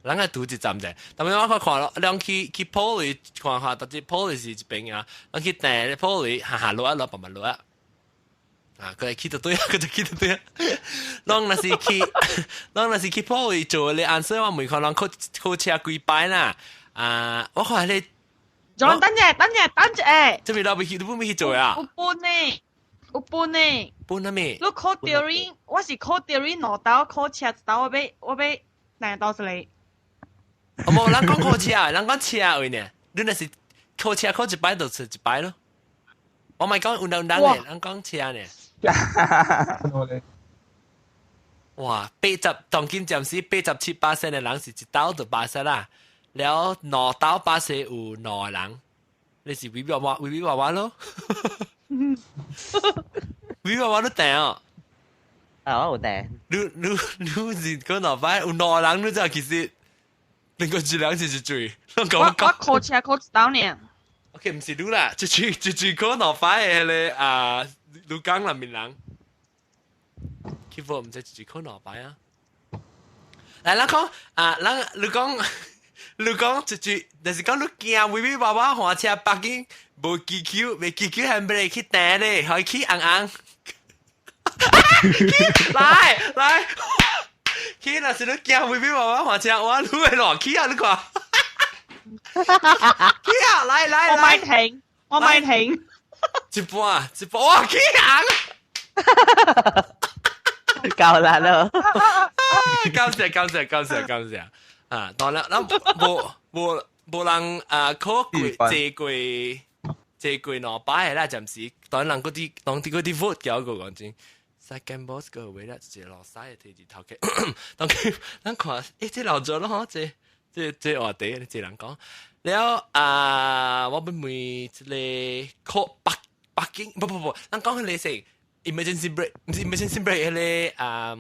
人個拄一站者，但係我看看咯，兩去 Poly 看下，到底 Poly 是一邊啊，咱去訂 Poly 下下落啊落，慢慢落啊，啊，佢係去到對啊，佢就去到對啊，攏若是去，攏若是去 Poly 做你 answer 我問看人考考車幾擺啦，啊，我看你， John 等陣，等陣，等陣，這邊老未去，你不未去做啊？有半呢，有半呢。半啊咩？你考 theory，我是考 theory 兩道，考車一道，我欲兩道一個。哦，無，人講考車，人講車位呢？你若是考車考一擺就出一擺咯。我咪講有兩人嘅，人講車呢。哇！80當今暫時87%的人是一道就巴士啦，了兩道巴士有兩個人，你是微微娃娃微微娃娃咯。微微娃娃你訂哦？啊，我有訂。你是講兩擺有兩個人，你知其實另外一人是一嘴。我我考車考一道爾。 OK，毋是你啦，一嘴一嘴考兩擺的彼个啊，鷺港內面人。去無毋知一嘴考兩擺啊？來，咱講啊，咱你講你講一句，就是講你驚微微娃娃換車北京無技巧，未技巧 handbrake 去訂咧，可以去紅紅。來來，去若是你驚微微娃娃換車，我你會亂去啊！你看，去啊！來來來，我咪停，我咪停，一半一半，哇！起紅，夠啦咯，感謝感謝感謝感謝啊！當然，咱無無無人啊考過坐過坐過兩擺的啦，暫時當然人嗰啲當啲嗰啲 vote 叫個講真。Second boss 個位啦，一個老細的提住頭家，當佢咱看，欸，這老咗咯嗬，這這這話題，這人講，了啊，我欲問這个考北京，不不不，咱講彼个是 emergency brake，毋是 emergency brake 彼个啊，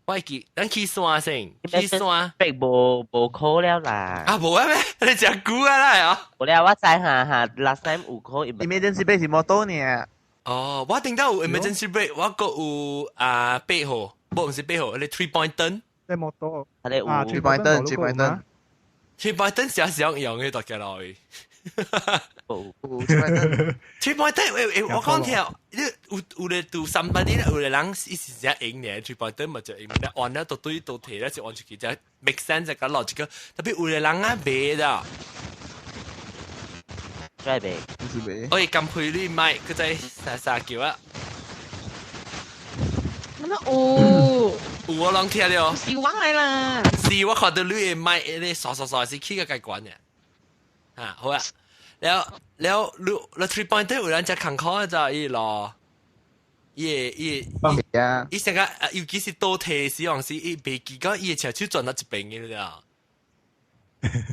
我會記，咱去山先，去山，brake 無無考了啦。啊，無啊咩？你誠久啊啦啊！無了，我知哈哈，last time 有考 emergency brake 是摩托呢。哦，我頂到有 emergency brake，我閣有啊八號，無毋是八號，彼 three point turn。你摩托。係啊，three point turn，three point turn。 three point turn 時時用嘅大家落去。冇 three point turn。 three point turn，喂喂，我講聽，你有有咧拄 somebody 咧，有個人伊是只用呢，three point turn 嘛就用，你按了都對都提咧，就按出去就 make sense 個邏輯個，特別有個人啊袂的。真係袂。是袂。喂，咁配你咪佢在啥啥叫啊？乜有？有我攏聽了。是我來啦。是我看到你的麥，你刷刷刷是起個蓋關嘅。啊，好啊。了了，你你 three point 有人只坎坷就伊咯。伊伊伊成個尤其是倒退時，往時伊袂記講伊的車手轉到一邊嘅了。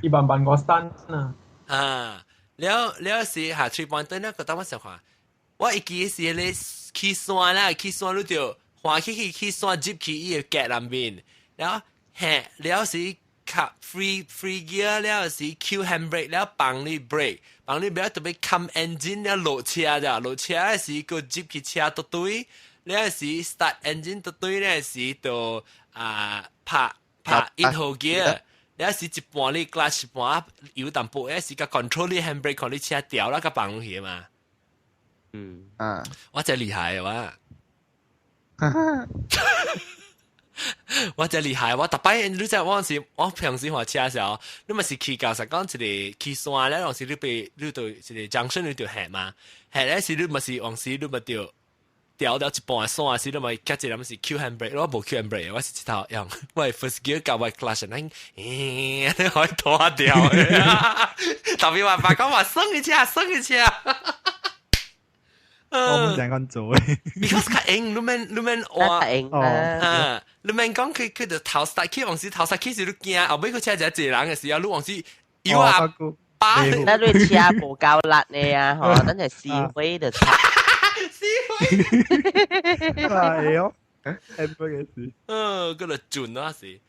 伊慢慢個 stand 啊。啊，了了是下 three point 咧，個當我想看，我會記是咧去山啦，去山你就歡喜去去山入去伊個格內面，了嘿，了是卡 free gear 了是 Q handbrake 了幫你 brake，幫你 brake 特別冚 engine 了落車咋，落車時個入去車都對，了是 start engine 都對了是就啊拍拍一號 gear。了是一半你 clutch 一半油淡薄，了是個 control 你 handbrake 看你車掉啦個放去嘛。我真厲害我。我真厲害，我逐擺你知我是我平時換車時候，你咪是去到實講一個去山咧，有時你被你到一個 junction 你就下嘛，下咧時你咪是往時你咪就掉掉一半山時，你咪夾一個咪是 Q handbrake，我無 Q handbrake，我是一頭用我 first gear 夾我 clutch，咱咦，你可以拖掉，特別話爸講話鬆一車，鬆一車。我唔想咁做嘅。 because 較硬，你免話，啊，你免講佢就頭塞起，往時頭塞起時你驚，後尾個車就一個人嘅時候，你往時有啊，把那你車無夠力呢啊，嗬，等陣試飛就差。試飛。係哦，係乜嘅事？嗯，嗰個準啊是。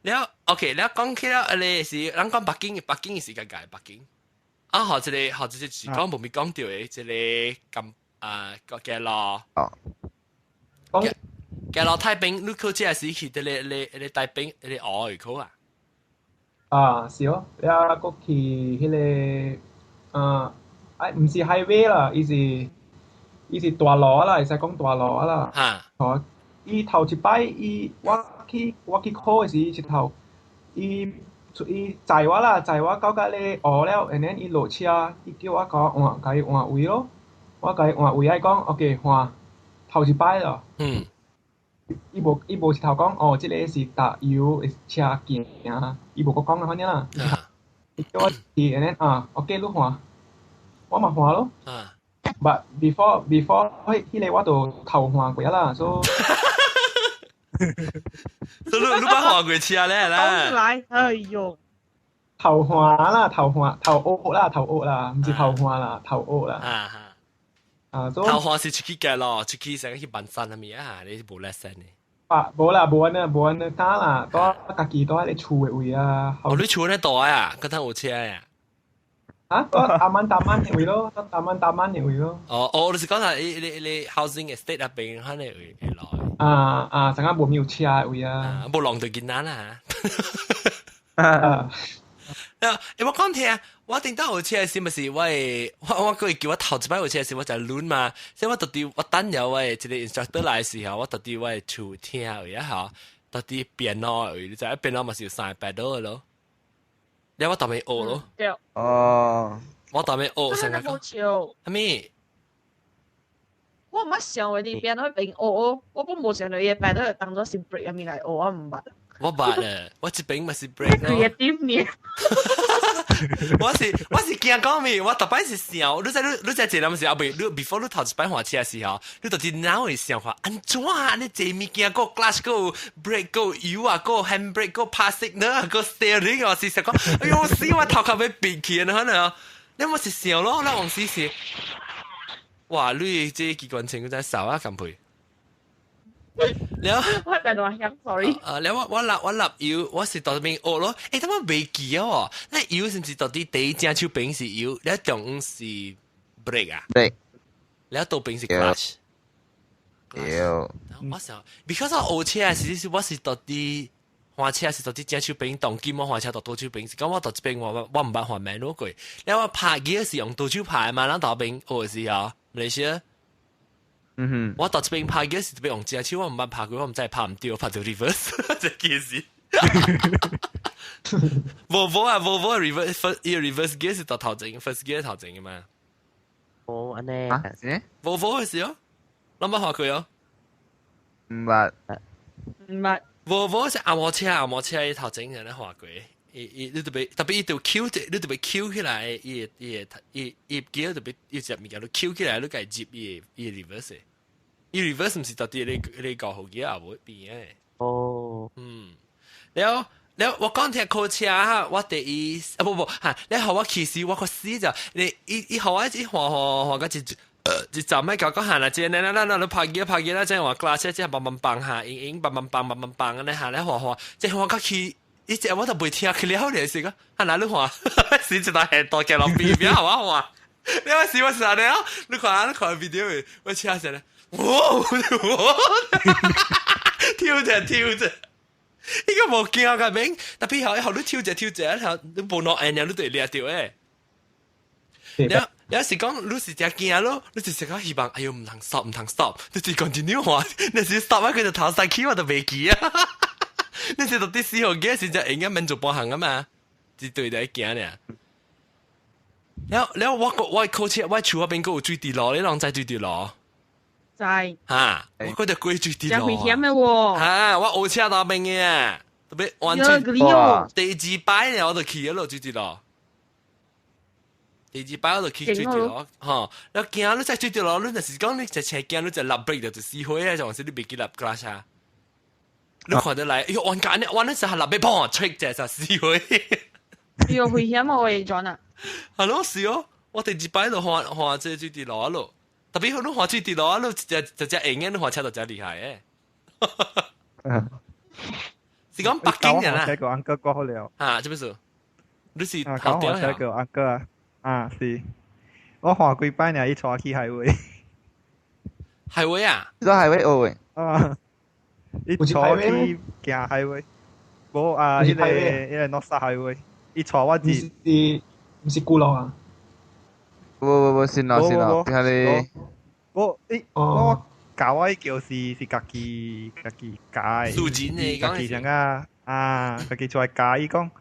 了，OK，了講起了，你是咱講北京，北京是個解北京。啊，好，這個好，這個是講無咪講到的，這個咁。啊，個嘅咯，講嘅咯，太平，你考這時去，你帶兵，你學去考啊？啊，是哦，你啊，過去彼個啊，哎，毋是 highway 啦，伊是大路啦，會使講大路啦。嚇！哦，伊頭一擺，伊我去考的時，一頭伊伊載我啦，載我到甲咧學了，and then 伊落車，伊叫我甲我換，共伊換位咯。我共伊換位，愛講 OK 換頭一擺咯。伊無一頭講哦，這個是踏油的車行，伊無閣講啊，反正啦。伊叫我去，and then 啊，OK 你換，我嘛換咯。But before 彼個我就頭換過啦，所以。所以你捌換過車咧啦？講出來，哎喲！頭換啦，頭換頭學啦，頭學啦，毋是頭換啦，頭學啦。啊，頭換是出去嘅咯，出去成個去辦山係咪啊？你無 lesson 嘅。啊，無啦，無按呢，無按呢打啦，蹛家己蹛喺咧厝的位啊。哦，你厝咧大啊？嗰陣有車啊？啊，蹛 taman taman 的位咯，蹛 taman taman 的位咯。哦哦，你是講係你 housing estate 入邊，可能會會來。啊啊，成個無有車的位啊。無浪到囡仔啦。啊。啊！我講聽，我頂到有車時咪是我我我佢叫我頭一擺有車時，我就亂嘛，所以我到底我等有我一個 instructor 來時候，我到底我厝聽位啊嚇，到底 piano 位，你知 piano 嘛是有三個 pedal 咯，你我特別學咯。對。哦。我特別學成個。好笑。係咪？我毋捌想過佇 piano 邊學，我本無想到伊個 pedal 當作是 brake 入面來學，我毋捌。我捌啊，我這邊嘛是 brake 咯。 Creative 呢？我是驚講咩？我逐擺是想，你知你你知這陣時後尾，你 before 你頭一擺換車時候，你到底腦會想話按怎啊？你這物件個 clutch 個 brake 個油啊，個 handbrake 個拍 signal 個 steering 我是想講，哎呦死我頭殼欲變去啊！可能你冇是想咯，那往時是，哇！你這機關槍真掃啊，咁配。了，我係電話響，sorry。啊，了我立油，我是到邊學咯。欸，他媽袂記哦。那油是毋是到底第一正手邊是油，了中央是 brake 啊？對。了倒邊是 clutch。對。我想，because 我學車時是我是到底換車是到底正手邊，當今我換車到倒手邊，是講我到這邊我毋捌換 manual 過。了我拍機是用倒手拍嘛，咱倒邊學時候，馬來西亞。我到這邊拍機是特別用正手，我毋捌拍過，我毋知拍毋對，拍到 reverse 這件事。無無啊，無無 reverse first 伊 reverse gear 是到頭前，first gear 頭前嘅嘛。哦，按呢。啊？是？無無嘅事哦，攏捌看過哦。毋捌。毋捌。無無是紅毛車，紅毛車伊頭前人咧畫過，伊伊你特別特別伊就 Q 你特別 Q 起來，伊伊伊伊機特別伊隻物件都 Q 起來，你共入伊伊 reverse。伊 reverse 毋是到底你搞好嘅啊，無變嘅。哦，嗯，了了，我講聽考車哈，我第一啊不不哈，你予我其實我個死就你伊伊予我一換換換個一一站咪搞個行啦，這那那那你拍機拍機啦，這換 clutch 這梆梆梆下，應應梆梆梆梆梆梆安尼下咧換換，這換較去。伊這我就袂聽去了咧，是個，啊哪你換，是一台係大鏡落邊邊好啊換，你話是我是按呢哦，你看你看 video 我車上咧，哇，跳者跳者，伊個無驚個免，特別後後你跳者跳者，後你無落按你就會掠著誒。你你是講你是真驚咯，你就是講希望，哎喲毋通 stop 毋通 stop，你是 continue 換，你是 stop 啊，佢就頭晒起我就袂記啊。你是到底死號嘅時就應該免做半項啊嘛，一對在行呢。了了，我個我考車，我厝嗰邊閣有水滴路，你攏知水滴路？知。哈，我覺得過水滴路。真危險的喎。哈，我學車到邊嘅，特別完全。第二擺呢，我就去咗落水滴路。第二擺我就去水滴路，吼，你行你在水滴路，你若是講你一車行，你就落 brake 就死火啊，就還是你袂記落 clutch 啊？你看得來，哎喲，彎間呢，彎嗰時係落尾砰，吹隻就死火。哎喲，危險啊！我會轉啊。係咯，是哦，我第二擺就換換這水滴路啊咯，特別你換水滴路啊咯，就就只用嘅，你換車就真厲害誒。是講北京人啊？個 uncle 過好了。啊，這不是？你是啊，搞我車個 uncle 啊，啊是，我換幾擺呢，伊帶我去 highway。 highway 啊？做 highway 學嘅。啊。伊帶我去行 highway，無啊，彼個彼個 North Highway，伊帶我去。是毋是古老啊？無無無，新路新路，聽你。我伊我教我叫是是家己家己教的。素錢的，家己啥啊啊，家己出來教伊講，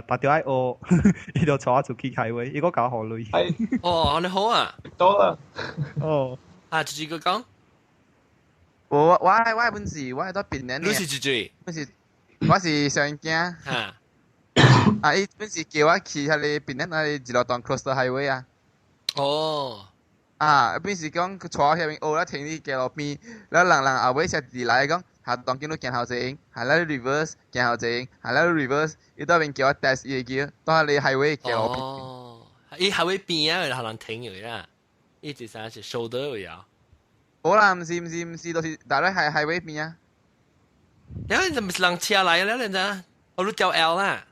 達著愛學，伊就帶我出去 highway，伊閣教我學鐳。哦，按呢好啊。多啦。哦。啊，就是個講。我我我本是我喺度檳城。你是幾歲？本是我是上囝。嚇！啊！伊本是叫我去彼個檳城那個一路當 cross the highway 啊。哦。啊！本是講佢坐喺遐邊學啦，停佇街路邊，了人人後尾車直來講，下當見你行後前，下來 reverse 行後前，下來 reverse，伊到邊叫我 test 伊會記，到彼個 highway 街路邊。哦，伊 highway 邊啊，有人停嘅啦，伊一啥是 shoulder 位啊。無啦，毋是毋是毋是，就是大概係 highway 邊啊。了你就毋是人車來了，你知？我你掉 L 啦。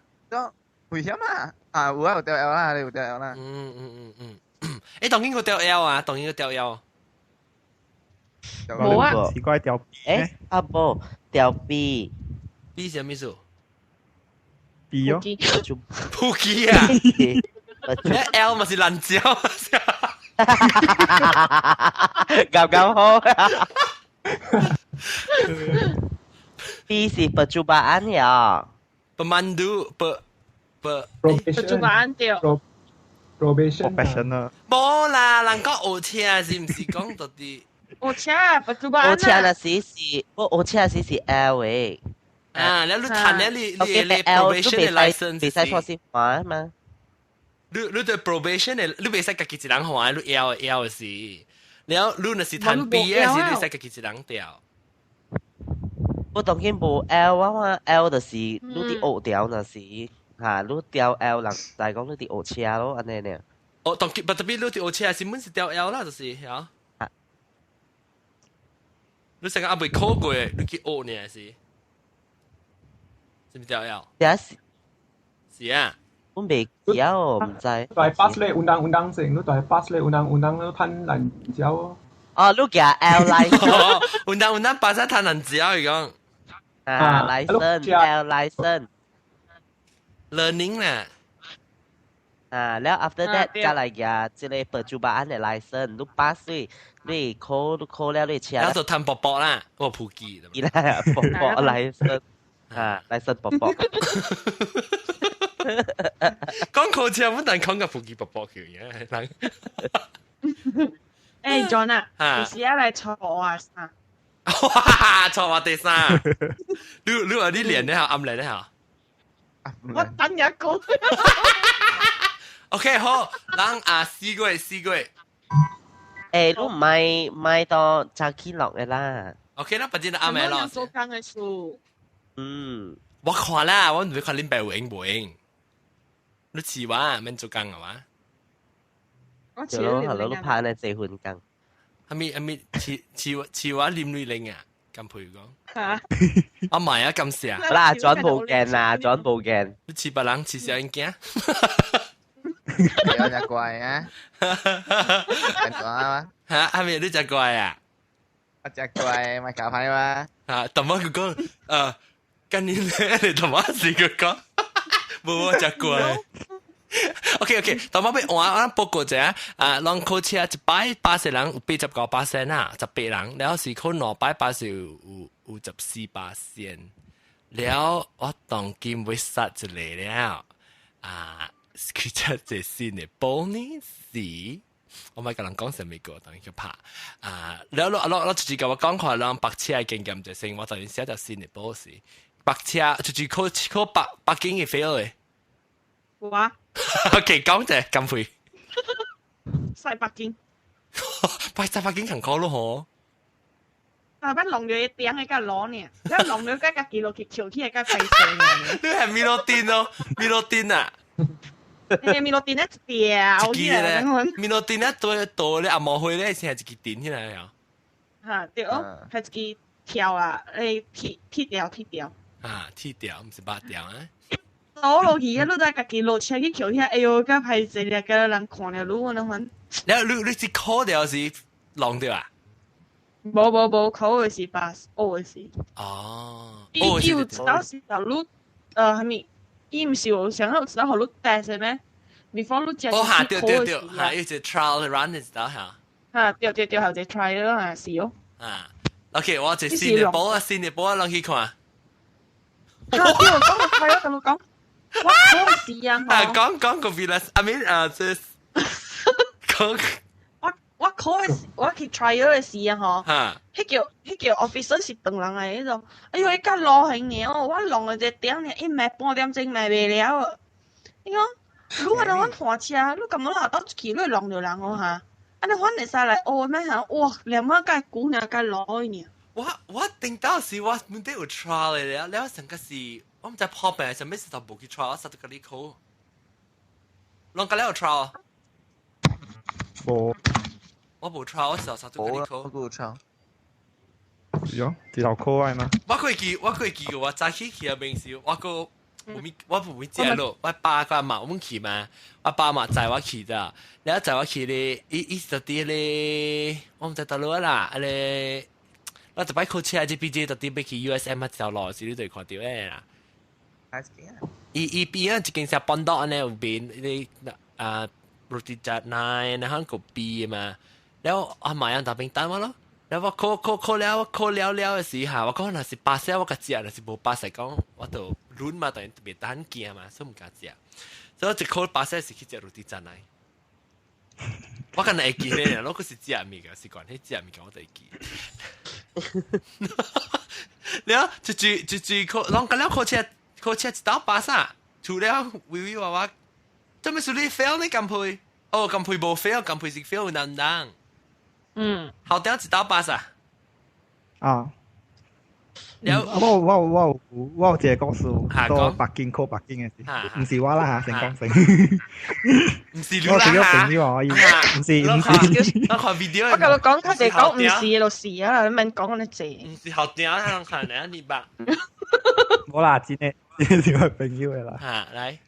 危險啊！啊，有啊，有掉 L 啦，你有掉 L 啦。嗯嗯嗯嗯。欸，當今個掉 L 啊，當今個掉 L。無啊，奇怪掉 B 欸，啊無掉 B。 B 是啥物意思？B 哦。普吉啊！你 L 嘛是爛蕉。啱啱好。B 是 percubaan 呀。 Pemandu pe pe percubaan 對。 probation professional。無啦，人講學車是毋是講到底？學車 percubaan。學車那時是，我學車時是 L 嘅。啊，你你談咧，你你你 probation 的 license 袂使錯先換嘛。你你對 probation 的，你袂使家己一人換，你 L L 是，了你若是談 B 的是，你使家己一人調。我當然無 L 啊嘛，L 就是你佇學調若是，嚇你調 L 人，就係講你佇學車咯，按呢爾。哦，當特別你佇學車是本是調 L 啦，就是嚇。你成個還未考過，你去學呢是？是毋是調 L？是。是啊。我未記哦，毋知。就係 pass 咧，undang-undang 先，你就係 pass 咧，undang-undang 你噴爛蕉。哦，你寄 L license。 undang-undang 巴沙彈爛蕉，伊講。啊，license L license。 Learning 啦。啊，了 after that 再來寄這個 percubaan 的 license，你 pass 水，你考你考了你車。然後就彈薄薄啦，我普及。伊啦，薄薄 license，啊，license 薄薄。講考車本但講個普及薄薄叫嘅，人。欸，John 啊，你是要來坐啊？哇，坐我第三。你你話你練一下，暗練一下。我等一個。 OK，好，咱啊四月四月。欸，你唔係買到早起落嘅啦。 OK 啦，反正啱咪咯。做工嘅數。嗯，我看啦，我唔會看恁爸有閒無閒。你似話免做工係嘛？我似咯，係咯，你拍呢這份工。係咪係咪似似似話林瑞玲啊？咁陪講。嚇！阿唔係啊，咁時啊。啦，轉部鏡啦，轉部鏡。你似別人似小眼鏡。有隻怪啊！人啊嚇，係咪你隻怪啊？我隻怪咪搞翻嘛！啊，同我佢講，今年咧，你同我試佢講，冇我隻怪。OK OK，同我俾我我報告者啊，人考車一擺八十人有89%啊，18人，了是考兩擺八十有14%，了我當今要殺一個了，啊，佢出這新的報呢是。我咪甲人講成美國，當然去拍啊！了了了了，就是甲我講看，人白車的經驗就先，我當然寫條新的報時，白車就是考考北京嘅 fail 的。哇！OK，講者咁肥。西北京。白在北京行考咯嗬。啊！捌弄咗一點嘅甲攞呢，你弄咗甲家己落去跳起嘅甲歹勢。你係米洛丁咯，米洛丁啊！你米洛丁一條一支咧，米洛丁一對對咧，阿毛灰咧，先係一支電起來啊！嚇對哦，係一支條啊，你鐵條鐵條。啊，鐵條毋是八條啊！倒落去啊！你都家己落車去橋遐，哎喲，較歹勢咧，甲人看了你我諗款。你是考掉是弄掉啊？無無無，考的是 pass，學的是。哦。伊有當時就你，啥物？伊毋是有想要知道予你 test 的咩？before 你食哦嚇，對對對，嚇，有一個 trial run 你知道嚇？嚇，對對對，有一個 trial 啊，是哦。啊，OK，我一新的報啊，新的報啊，攏去看。嚇，對，講個 trial 同你講，我考試啊，啊，講講個 village，I mean 啊，這講。我考的時，我去 trial 的時啊吼，彼叫 officer 是唐人來的彼種，哎喲，伊較老型爾哦，我弄了一個點爾，伊罵半點鐘罵袂了。伊講，你按呢款換車，你敢若倒出去，你會弄著人哦哈？按呢款會使來學咩哈？哇，連仔較久爾較老爾。我頂到時我滿底有 trial 的了，了成個是，我毋知破病，啥物事都無去 trial，我實都共你考。攏甲你有 trial？無。我無 trial，我時候實都共你考。我無 trial。喲，一頭考愛嗎？我過記，我早起去啊，平時我個無咪，我無咪食咯，我爸個媽阮去嘛，我爸媽載我去的，了載我去咧，伊伊就佇咧，我毋知佗落啦，啊咧，我一擺考車這邊這就佇欲去 USM 一條路時，你就會看著的啦。伊伊邊仔一間是半島按呢有邊，你啊 roti canai，然後個邊嘛，了阿媽樣大邊等我咯。了我考考考了，我考了了的時候，我講若是巴士我較食，若是無巴士講，我就亂嘛，當然特別等行嘛，所以毋敢食。所以我一考巴士是去食 roti canai。我敢若會記咧，我閣是食物件，是講彼食物件我就會記。了，一句一句考，攏甲了考車考車一道巴士，除了微微娃娃，做咩事你 fail 呢？咁配？哦，咁配無 fail，咁配是 fail 難難。嗯，後頂一道巴士。啊。我我我我有一個故事，到北京考北京的事，毋是我啦嚇，成講成。毋是你啦我是個朋友而已，毋是毋是。我看 video。我共你講，佢哋講毋是就是啊，你免講咁濟。毋是後頂人看咧，你吧。無啦，真的，真的是我朋友的啦。嚇，來。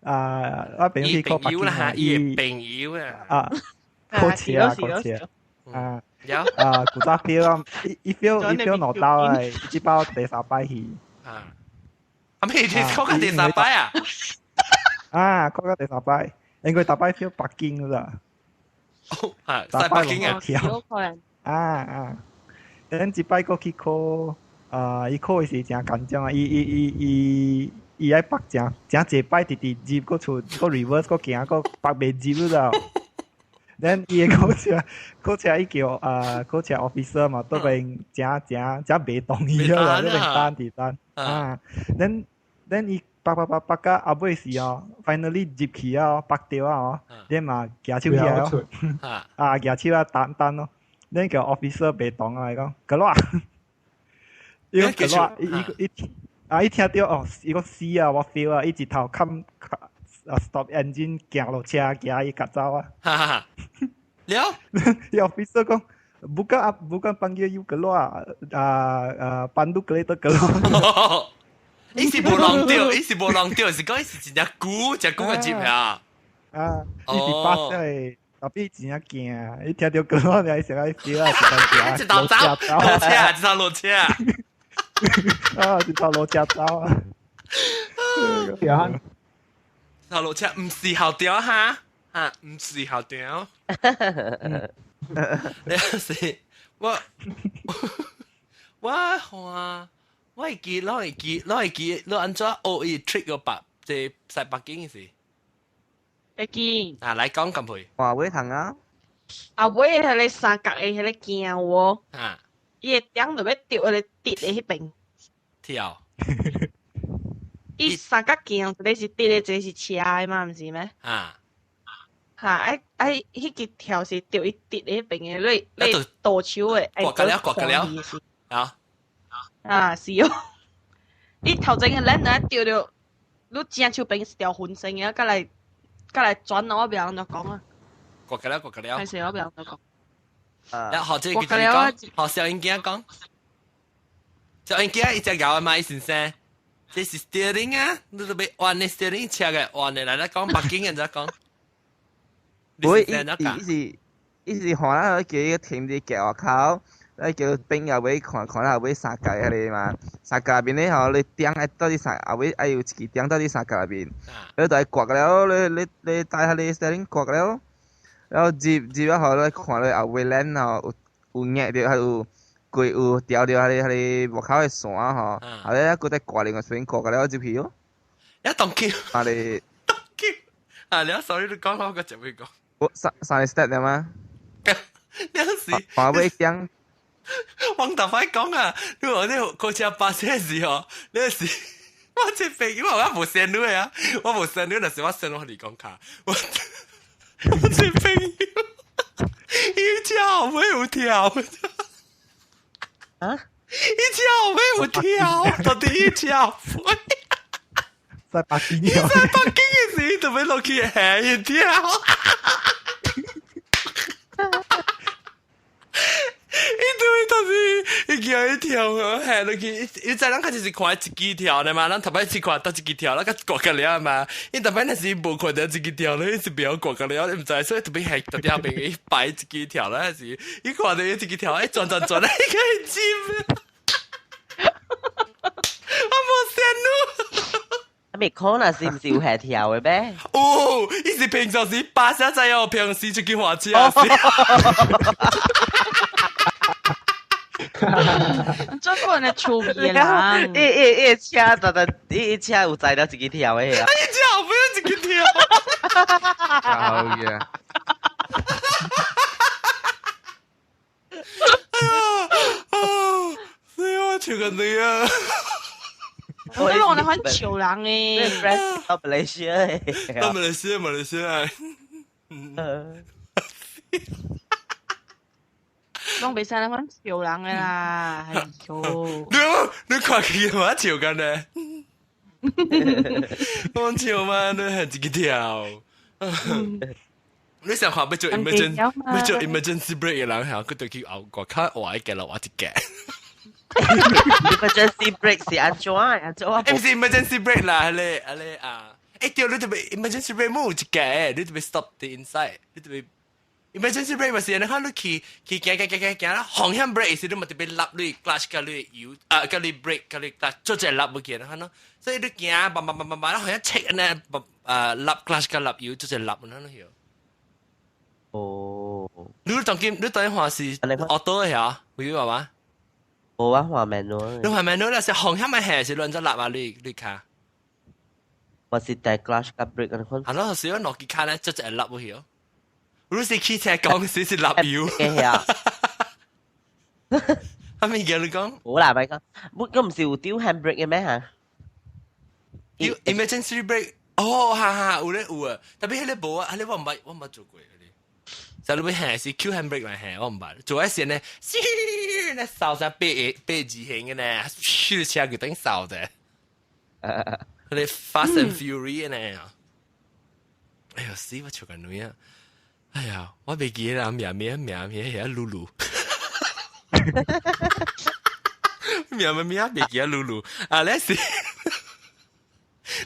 啊，我朋友去考北京啦，伊朋友啊。啊，考車啊，考車。啊。有啊，古早 fail 啊，伊伊 fail 伊 fail 兩道的，這擺第三擺去。啊，啊咩？你考到第三擺啊？啊，考到第三擺，因為逐擺 fail 北京啦。哦，啊，在北京啊。啊啊，等一擺閣去考，啊，伊考的時誠緊張啊，伊伊伊伊伊愛北誠誠濟擺，直直入，閣出，閣 reverse，閣行，閣北袂入了。then 伊個考車考車伊叫啊考車 officer 嘛，都邊誠誠誠袂同意啦，都邊等佇等啊。then then 伊拍拍拍拍到後尾時哦，finally 入去啊，拍掉啊哦，你嘛舉手起來哦，啊舉手啊等等咯，你叫 officer 袂動啊，伊講 keluar，伊講 keluar，伊伊伊啊伊聽到哦，伊講死啊，我 feel 啊，伊一頭冚啊 stop engine 行落車行伊較走啊，哈哈，了，伊 officer 講 bukan bukan panggil you keluar 啊啊 pandu kereta keluar。伊是無浪掉，伊是無浪掉，是講伊是真正久，真久個接啊。啊，伊是巴士，特別真正驚，伊聽到歌，你想愛飛啊，一頭走，落車，一頭落車。啊，一頭落車走啊。啊，頭落車毋是後調哈，哈，毋是後調。你是我我看。我會記，我會記，我會記，你按怎學伊 trick 個白，即係北京是？北京。啊，來講咁配。話尾糖啊！啊尾係你三角的彼个鏡喎。啊。伊個點就欲著彼个直的彼邊。跳。伊三角鏡一個是直的，一個是斜的嘛，毋是咩？啊。哈！愛愛彼個跳是著伊直的彼邊的，你你倒手的，割個了，割個了。啊。啊，是哦！伊頭前個咱若著著，你正手邊是條分身的，佮來佮來轉我袂曉按怎講啊。割個了，割個了。還是我袂曉按怎講。啊，學這個講，學小英囝講。小英囝伊只咬的嘛，伊先生，這是 steering 啊，你都欲按的 steering 車的按的來，來講北京人怎講？唔，伊伊是伊是看咱叫伊停佇街外口。你叫兵後尾看看後尾三角彼個嘛，三角內面咧吼，你點愛到底三後尾愛有一支點到底三角內面，你就愛割了，你你你帶彼個 steering 割了，然後入入了後你看你後尾鏈吼有有壓著，還有規有掉著彼個彼個外口的線吼，後尾閣再割另外一邊割了入去咯。一當叫，啊你，當叫，啊你 sorry 你講我個就會講。我三三個 step 了嗎？你是。後尾點。王大輝講啊，你話你開車巴士的時候，你是我這朋友我無線路啊，我無線路，若是我線路你講卡，我我這朋友伊車後尾有跳，啊？伊車後尾有跳，到底伊車後尾在北京，伊在北京的時，就欲落去嚇一跳。伊對就是伊叫伊跳，下落去，伊知咱較就是看一支跳的嘛，咱頭擺次看佗一支跳，咱較割個了嘛。伊逐擺若是無看著一支跳咧，伊是袂曉割個了，伊毋知，所以特別係特別後邊伊擺一支跳咧，是伊看著伊一支跳，伊轉轉轉咧，伊個尖。我無線路。啊，咪可能是毋是有下跳的咩？哦，伊是平常時巴士仔哦，平時出去滑車。中國人的趣味人，伊伊伊車特特，伊伊車有載了一支跳的啊！伊車後尾有一支跳。好嘅。哎呀，啊，死我笑緊你啊！我攏咧款笑人的。到馬來西亞，到馬來西亞，馬來西亞。攏袂使咧款笑人的啦，哎喲！你你看佢嘛笑緊呢？我笑嘛，你係自己跳。你想看欲做 emergency 欲做 emergency brake 的人，嚇，佢就去後個較歪嘅落，我一格。 Emergency brake 是按怎按怎？毋是 emergency brake 啦，彼个彼个啊，欸對，你特別 emergency brake 冇有一格，你特別 stop the inside，你特別 emergency brake 嘛是，你看你去去行行行行行啦，方向 brake 時你嘛特別落你 clutch 佮你油啊，佮你 brake 佮你 clutch 做一個落無去，你看咯，所以你行，慢慢慢慢慢，好像切呢，啊落 clutch 佮落油做一個落，你看咯。哦，你當今你當看是 auto 的嚇，會有嘛？無啊，換 manual。你換 manual 啦，是方向咪係是亂咗落啊？你你卡？我是帶 clutch 佮 brake 嗰款。係咯，是我落機卡咧，就一個落去哦。你是汽車講是是落油。嘅啊。係咪叫你講？冇啦，咪講，冇，佢唔是有丟 handbrake 嘅咩嚇？ Emergency brake，哦，哈哈，有咧有啊，特別彼個無啊，彼個我毋捌做過。就你欲行是 Q handbrake 來行，我毋捌。做一時呢，咻，那掃成八八字形嘅呢，咻車就等掃者。佢哋 Fast and Fury 呢？哎呀，死我笑緊女啊！哎呀，我袂記得名名名名係露露。名名名袂記得露露啊！你是，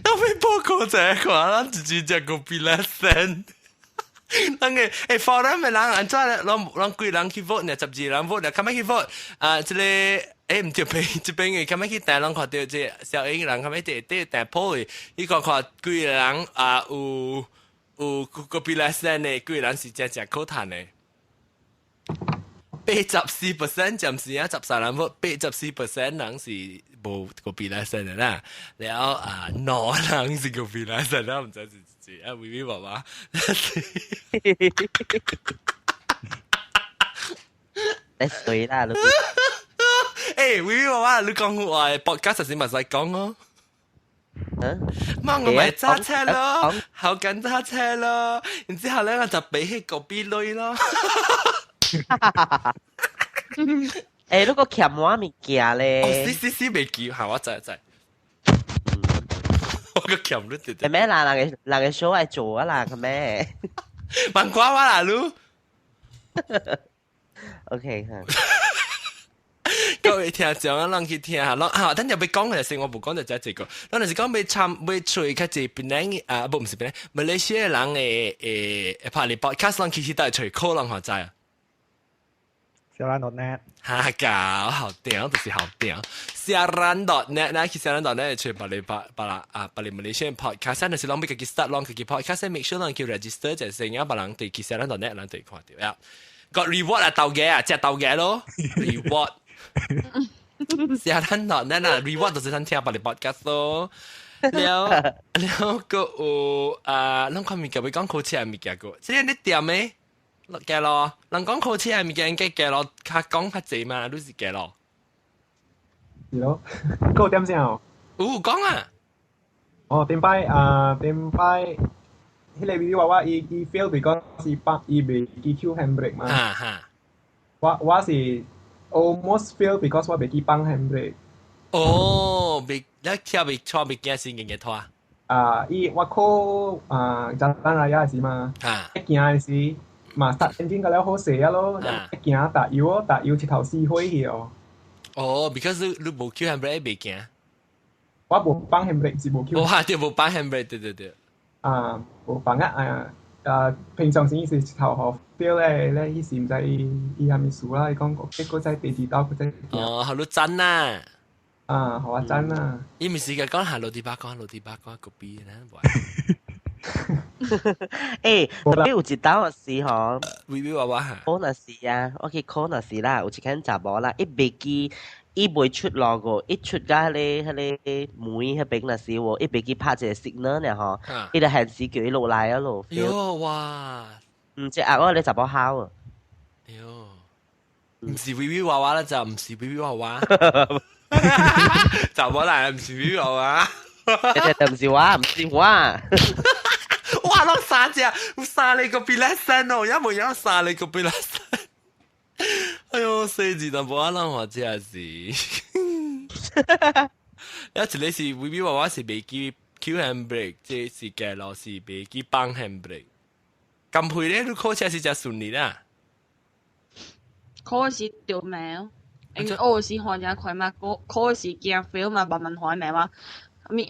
都被報告這看，咱自己只個比來先。人個欸，forum 的人按怎咧？攏攏幾人去 vote 呢？12人 vote 呢？較欲去 vote 啊？這個欸，毋對邊這邊的較欲去訂，攏看著這小英人較欲佇佇訂鋪的，伊看看幾个人啊？有有個比來先的，幾個人是真正好趁的。84% 暫時啊，13人 vote，84% 人是無個比來先的啦。然後啊，兩人是個比來先啦，毋知是是啊，微微娃娃。你衰啦，你。欸，微微娃娃，你講話 podcast 時咪使講哦。嗯，媽，我咪揸車咯，好緊揸車咯，然之後咧我就俾佢個比鐳咯。欸，你個欠我物件咧？哦，是是是，未記，嚇我知知。我個欠你直係咩啦？人個人個 show 愛做啊啦，係咩？問瓜我啦，你。 OK，各位聽眾啊，咱去聽下，咱啊，等陣欲講嘅時，我無講就只這個。咱就是講欲參欲揣較濟檳城啊，不毋是檳城，馬來西亞人的會拍哩 podcast，咱去去佗揣可能話知啊。小蘭 .net，哈搞好屌，就是好屌。小蘭 .net，那去小蘭 .net 揣別哩別別啦啊，別哩馬來西亞 podcast，但是攏欲家己 start 攏家己 podcast，make sure 攏去 register 就先啊，別人對去小蘭 .net 人對看著啊。個 reward 啊，鬥嘅啊，食鬥嘅咯，reward。小蘭 .net 啊，reward 就是咱聽別哩 podcast 咯。了了個有啊，咱看物件欲講考車物件個，這個你掂咩？落咯，人講考車物件應該加咯，較講較濟嘛，你是加咯。是咯，嗰點先哦？有講啊。哦，頂擺啊，頂擺，彼個微微娃娃伊伊 fail because 是放伊袂記 Q handbrake 嘛。哈哈。我是 almost fail because 我袂記放 handbrake。哦，袂，你車袂拖袂驚是硬硬拖。啊，伊我考啊，jalan raya 時嘛，一行的時。嘛，start engine 個了好勢啊咯，一行踏油哦，踏油一頭死火去哦。哦，because 你無 Q handbrake 袂行。我無放 handbrake 是無 Q。哦，對，無放 handbrake，對對對。啊，無放啊啊啊！平常時是一頭予 fail 咧，咧伊是毋知伊伊啥物事啦，伊講結果在第二道，閣再行。哦，予你讚啊！啊，予我讚啊！伊毋是個講下落地八講落地八講個邊呢？欸，特別有一道時吼，微微娃娃哈，考那時啊，我去考那時啦，有一間查某啦，伊袂記，伊袂出路個，伊出甲彼個彼個門彼邊那時喎，伊袂記拍一個 signal 呢吼，伊就限時叫伊落來啊咯。喲哇！嗯，這阿我咧查某好啊。喲，毋是微微娃娃啦，就毋是微微娃娃，查某來毋是微微娃娃。對對，毋是我，毋是我。哇！攏三隻，有三個比來生哦，也無有三個比來生。哎喲，細字淡薄仔人話真是。有一個是微微娃娃是袂記 Q handbrake，這是駕路是袂記放 handbrake。咁配咧，你考車是誠順利啦。考試著命，因為學時換誠快嘛，考考試驚 fail 嘛，慢慢換嘛嘛。咪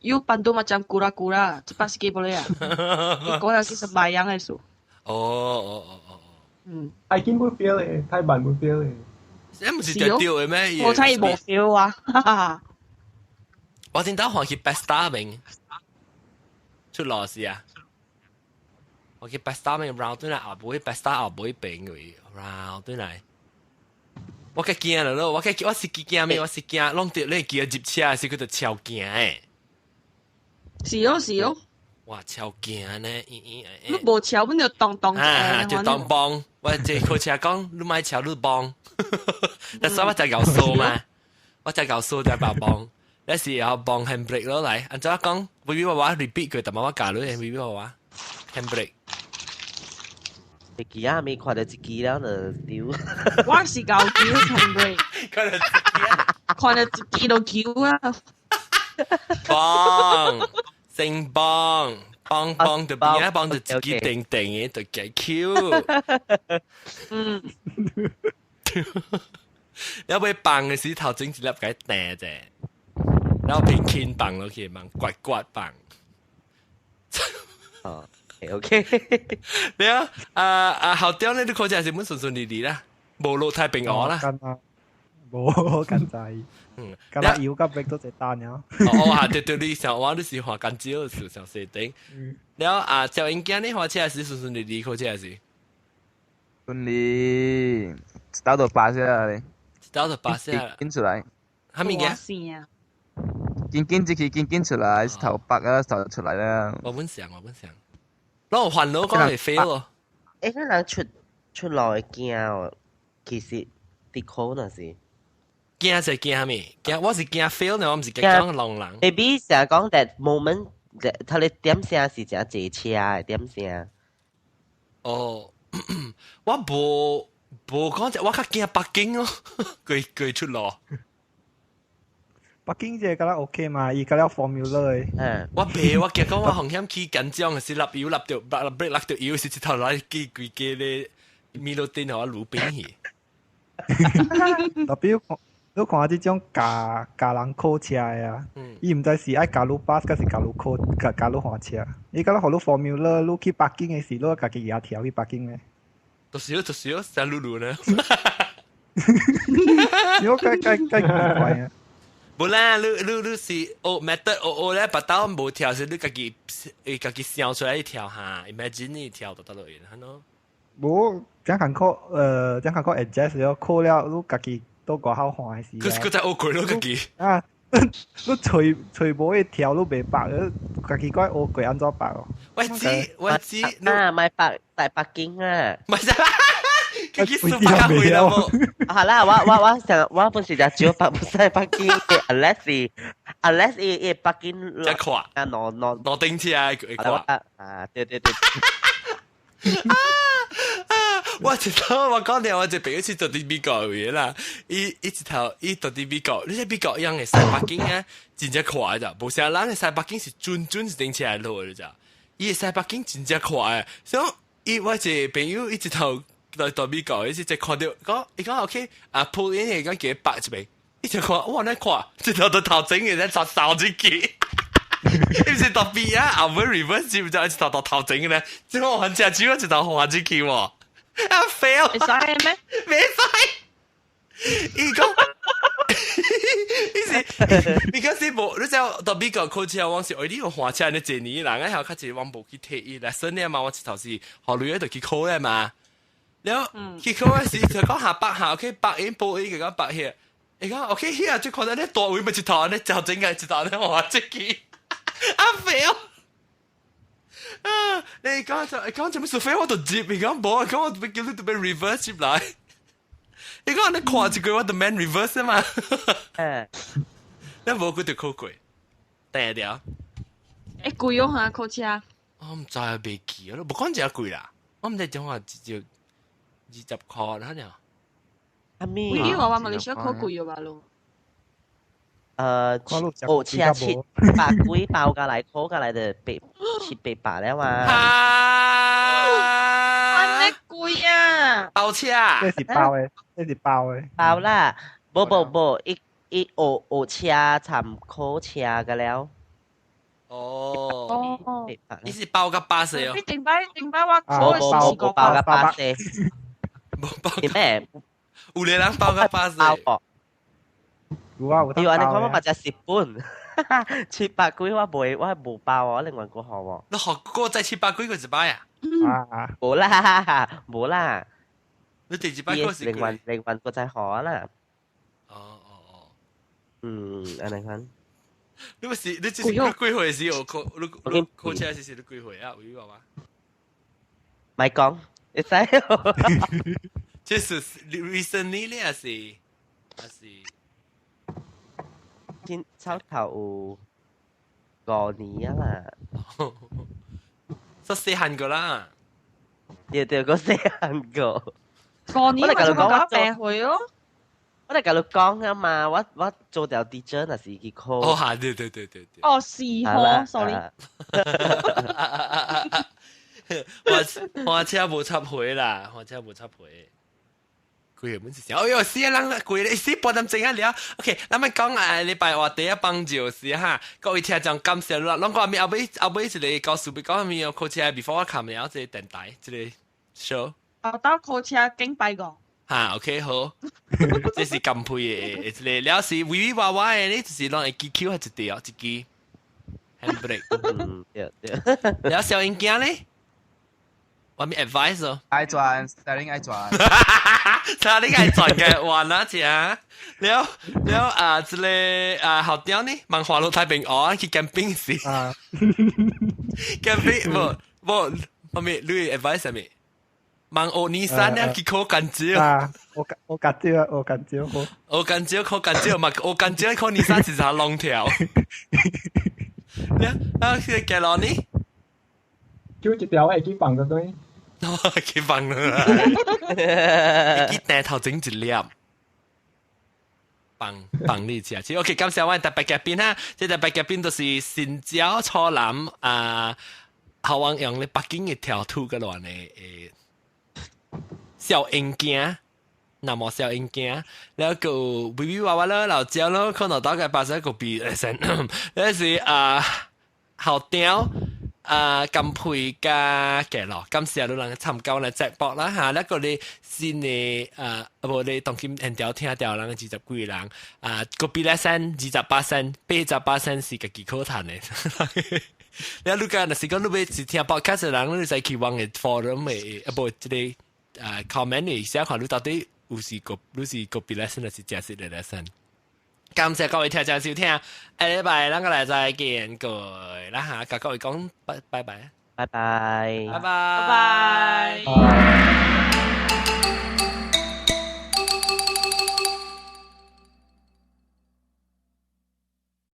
you pandu macam kura-kura, cepat sikit boleh ah. 嗰日是sembahyang 的事。哦哦哦哦。嗯。太緊會 fail 的，太慢會 fail 的。這毋是就對的咩？我睇無 fail 啊。我頂當看去 Pesta 邊出路時啊，我去 Pesta 邊 round 轉來後尾 Pesta 後尾邊位 round 轉來。我較驚了咯，我較我是驚咩？我是驚攏著你記入車時，佢就超驚的。是哦是哦。哇，超驚呢！咦咦你無超，阮就當當啊，就當幫。我這考車講，你莫超，你幫。但是我才𠢕數嘛，我才𠢕數才把幫。你是要幫 handbrake 落來，按怎講？微微話話 repeat 佢，但係我教你，微微話話 handbrake。你記啊，未看到一支了就丟。我是搞丟 handbrake，看到一支啊，看到一支就丟啊。幫，成幫，幫幫就邊啊，幫就自己定定嘅就幾 Q。你要放嘅時頭整一粒解掟啫，然後平輕放落去，慢刮刮放。哦，OK。你啊，啊啊後雕呢？你考車是本順順利利啦，無路太平安啦。無緊在，嗯，咁腰急逼都一單了。哦，啊，對對，你想我你是畫緊少，是上四頂。了啊，趙英健你畫車是順順利利考車是？順利，一刀就拔下來。一刀就拔下來。緊出來。啥物件？緊緊入去，緊緊出來，頭白啊，頭出來啦。我本想，我本想。攞煩惱講會飛咯。欸，那人出出來驚哦，其實的確那是。驚就驚啥物？驚我是驚 fail 呢，我毋是驚講狼人。 Maybe 成日講 that moment，他咧點聲是誠濟車的點聲。哦，我無無講就我較驚北京哦，佢佢出路。北京這個敢若 OK 嘛，伊敢若 formula 的。嗯，我袂，我驚講我風險起緊張的是立油立著，立立立著油是一頭來記規家咧米路頂予我滷餅去。特別你看這種教教人考車的啊，伊毋知是愛教你 pass，還是教你考教教你換車。伊敢若予你 formula，你去北京的時，你家己也調去北京的。就是就是像露露呢。你該該該奇怪啊！無啦，你你你是學 method 學學咧，別兜無跳是你家己家己想出來跳哈，imagine 你跳就得落去，係咯。無，這樣考這樣考 adjust 了，考了你家己到外口換的時。可是閣再學過咯，家己。啊，你揣揣無會跳，你袂白，家己閣學過按怎白哦？我知我知，啊，買北在北京啊。唔係啦。佢幾時北回啦？好啦，我我我想我本是只少北不使北京，unless 是 unless 伊伊北京只跨啊，挪挪挪頂車啊，會跨啊，對對對。我一頭我講了，我一朋友是住佇美國的啦，伊伊一頭伊住佇美國，你知美國樣的駛北京啊，真正快咋，無啥人的駛北京是準準一頂車來落的咋，伊的駛北京真正快，所以伊我一個朋友伊一頭來到美國，伊是一看到講，伊講 OK 啊，鋪因會講給白一邊，伊就看哇，你看，這頭都頭前嘅在掃掃進去。伊毋是特別啊，後尾 reverse 接就一頭到頭前嘅咧，這我很正手一頭滑進去喎。啊 fail！會使咩？袂使。伊講，伊是，because 無，你知到美國考車，我是為你個換車呢一年，人啊，較濟我無去提伊 lesson 咧嘛，我一頭是學女就去考咧嘛。了去考嗰時就講下北下，OK 北因報伊個講北去，伊講 OK 遐就看到咧大位咪一頭咧就整個一頭咧換這去，啊 fail！啊！你講就講做咩事 fail 我就接，伊講無，講我叫你特別 reverse 入來。你講你看一句我就免 reverse 嘛？嗯，你無佢就考過，第掉。會貴哦哈，考車。我毋知啊，袂記啊，無講真貴啦。我毋知講話就20塊啦，爾。阿咪？你話話馬來西亞考貴哦吧咯？哦，車七百幾包過來，考過來就八七八百了嘛。啊！安尼貴啊！包車，這是包的，這是包的。包啦，無無無，伊伊學學車參考車個了。哦，你是包個巴士哦？你頂擺頂擺我考無無無包個巴士，無包。咩？有個人包個巴士。有啊，有要按呢看我嘛才蝕本，七百幾我袂，我無包哦，另外個學喎。你學過再七百幾個一擺啊？啊，無啦，無啦。你第一擺過是另外另外個再學啦。哦哦哦。嗯，按呢看。你不是你這是你幾歲時有考你你考車時是你幾歲啊？有話嗎？咪講，你知？這是 recently 咧，還是還是？先抽頭有5年啊啦。十四漢個啦。對對，個細漢個。5年咪就講病去咯。我哋甲你講啊嘛，我做掉 teacher 那是去考。哦，係，對對對對對。哦，是嗬，sorry。花車無插回啦，花車無插回。規個本是啥？哎喲，死人啦，規個死半點鐘啊了。OK，咱們講啊，禮拜話第一幫就是哈，各位聽眾感謝啦。攏講咪後尾後尾一個故事，講咪有考車 before 我看了這個電台這個 show。哦，到考車敬拜個。哈，OK 好，這是甘配的，這個了是微微娃娃的，你就是攏會記 Q 係一條一支 handbrake。嗯，對對。了小英驚咧？我咪 advice 哦。愛轉，steering 愛轉。查你愛轉嘅玩啦，只了了啊，這個啊後雕呢，萬華路太平蚵去 camping 時。啊。 camping 無無，我咪你 advice 啥物？望學尼山咧去考甘蕉。啊，我甘蕉，學甘蕉好。學甘蕉考甘蕉嘛，學甘蕉考尼山是啥龍條？啊，是幾多呢？叫一條會去放咗對。去放啦！去掟頭整一粒，放放你食。OK，感謝我特別嘉賓哈，這特別嘉賓就是新椒初男啊，後王用咧北京嘅條土個亂的誒。小英驚，那麼小英驚，然後個微微娃娃咯，老椒咯，可能大概八十個比成，那是啊，後雕啊，金佩加嘅咯，感謝你人參加來直播啦嚇，那個你新的啊，無你當今現條聽到人20幾人啊，個比來山28仙，88仙是家己可趁的。你如果若是講你欲是聽 podcast 的人，你使去往的 forum 的啊，無這個啊 comment 的寫看你到底有是個你是個別 lesson 還是正式的 lesson。感謝各位聽眾收聽，下禮拜咱個來再見各位啦嚇，佮各位講拜拜拜，拜拜，拜拜拜。拜。